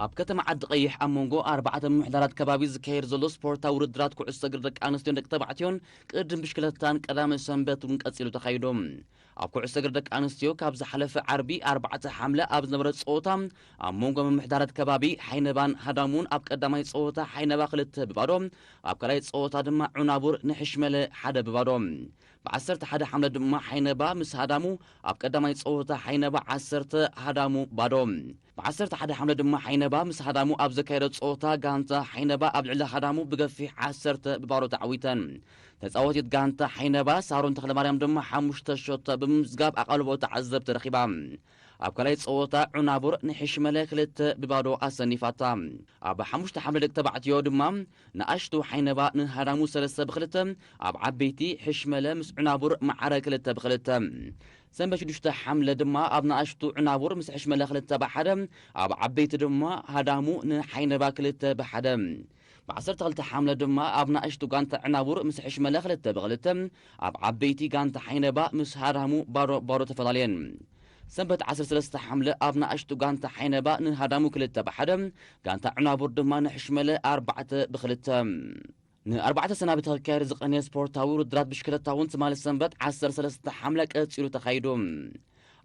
ኣብ ከተማ ዓዲ ቀይሕ ኣብ መንጎ ኣርባዕተ ምምሕዳራት ከባቢ ዝካየድ ዘሎ ስፖርታዊ ውድድራት ኩዕሶ እግሪ ደቂ ኣንስትዮን ደቂ ተባዕትዮን ቅድም ብሽክለታን ቀዳመ ሰንበት እውን ቀጺሉ ተኻይዱ። ኣብ ኩዕሶ እግሪ ደቂ ኣንስትዮ ካብ ዝሓለፈ ዓርቢ ኣርባዕተ ሓምለ ኣብ ዝነበረ ጸወታ ኣብ መንጎ ምምሕዳራት ከባቢ ሓይነባን ሃዳሙን ኣብ ቀዳማይ ጸወታ ሓይነባ ክልተ ብባዶ፣ ኣብ ካልኣይ ጸወታ ድማ ዑናቡር ንሕሽመለ ሓደ ብባዶ። ብ ዓሰርተ ሓደ ሓምለ ድማ ሓይነባ ምስ ሃዳሙ ኣብ ቀዳማይ ጸወታ ሓይነባ ዓሰርተ ሃዳሙ ባዶ። ብ ዓሰርተ ሓደ ሓምለ ድማ ሓይነባ ምስ ሃዳሙ ኣብ ዘካየዶ ጸወታ ጋንታ ሓይነባ ኣብ ልዕሊ ሃዳሙ ብገፊሕ ዓሰርተ ብባዶ ተዓዊተን። ተጻወቲት ጋንታ ሓይነባ ሳሮን ተኽለማርያም ድማ ሓሙሽተ ሸቶ ብምምዝጋብ ኣቓልቦ ተዓዘብቲ ረኺባ። ኣብ ካልኣይ ጸወታ ዑናቡር ንሕሽመለ ክልተ ብባዶ ኣሰኒፋታ። ኣብ ሓሙሽተ ሓምለ ደቂ ተባዕትዮ ድማ ንኣሽቱ ሓይነባ ንሃዳሙ ሰለስተ ብክልተ፣ ኣብ ዓበይቲ ሕሽመለ ምስ ዑናቡር መዓረ ክልተ ብክልተ። ሰንበት ሽዱሽተ ሓምለ ድማ ኣብ ንኣሽቱ ዑናቡር ምስ ሕሽመለ ክልተ ብሓደ፣ ኣብ ዓበይቲ ድማ ሃዳሙ ንሓይነባ ክልተ ብሓደ። ብ ዓሰርተ ክልተ ሓምለ ድማ ኣብ ንኣሽቱ ጋንታ ዕናቡር ምስ ሕሽመለ ክልተ ብክልተ፣ ኣብ ዓበይቲ ጋንታ ሓይነባ ምስ ሃዳሙ ባዶ ባዶ ተፈላለየን። ሰንበት ዓሰርተ ሰለስተ ሓምለ ኣብ ንኣሽቱ ጋንታ ሓይነባ ንሃዳሙ ክልተ ብሓደ፣ ጋንታ ዕናቡር ድማ ንሕሽመለ ኣርባዕተ ብክልተ። ንኣርባዕተ ሰናብቲ ክካየድ ዝቐነየ ስፖርታዊ ውድድራት ብሽክለታ እውን ትማሊ ሰንበት ዓሰርተ ሰለስተ ሓምለ ቀጺሉ ተኻይዱ።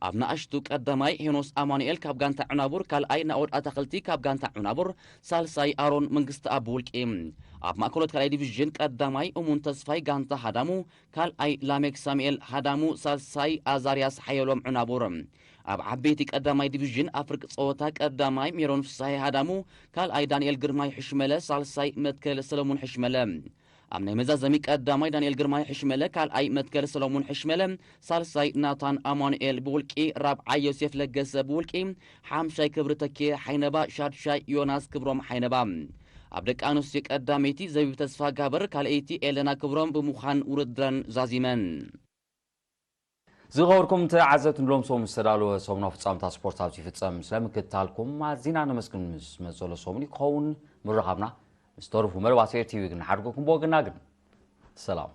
ኣብ ንኣሽቱ ቀዳማይ ሄኖስ ኣማኑኤል ካብ ጋንታ ዕናቡር፣ ካልኣይ ናኦድ ኣታኽልቲ ካብ ጋንታ ዕናቡር፣ ሳልሳይ ኣሮን መንግስተኣብ ብውልቂ። ኣብ ማእከሎት ካልኣይ ዲቪዥን ቀዳማይ እሙን ተስፋይ ጋንታ ሃዳሙ፣ ካልኣይ ላሜክ ሳሙኤል ሃዳሙ፣ ሳልሳይ ኣዛርያስ ሓየሎም ዕናቡር። ኣብ ዓበይቲ ቀዳማይ ዲቪዥን ኣብ ፍርቂ ጸወታ ቀዳማይ ሜሮን ፍሳሐ ሃዳሙ፣ ካልኣይ ዳንኤል ግርማይ ሕሽመለ፣ ሳልሳይ መትከል ሰለሙን ሕሽመለ። ኣብ ናይ መዛዘሚ ቀዳማይ ዳንኤል ግርማይ ሕሽመለ፣ ካልኣይ መትከል ሰለሙን ሕሽመለ፣ ሳልሳይ ናታን ኣማኑኤል ብውልቂ፣ ራብዓይ ዮሴፍ ለገሰ ብውልቂ፣ ሓምሻይ ክብሪ ተኪኤ ሓይነባ፣ ሻድሻይ ዮናስ ክብሮም ሓይነባ። ኣብ ደቂ ኣንስትዮ ቀዳመይቲ ዘቢብ ተስፋ ጋብር፣ ካልኣይቲ ኤለና ክብሮም ብምዃን ውድድረን ዛዚመን። ዝኸበርኩም ተዓዘብቲ፣ ንሎም ሰሙን ዝተዳለወ ሰሙናዊ ፍጻመታት ስፖርት ኣብዚ ይፍጸም። ስለ ምክትታልኩም ኣዚና ነመስግን። ምስ መጸሎ ሰሙን ክኸውን ምርኻብና። ምስ ተረፉ መደባት ኤር ቲቪ ግን ንሓድገኩም ብወገና ግን ሰላም።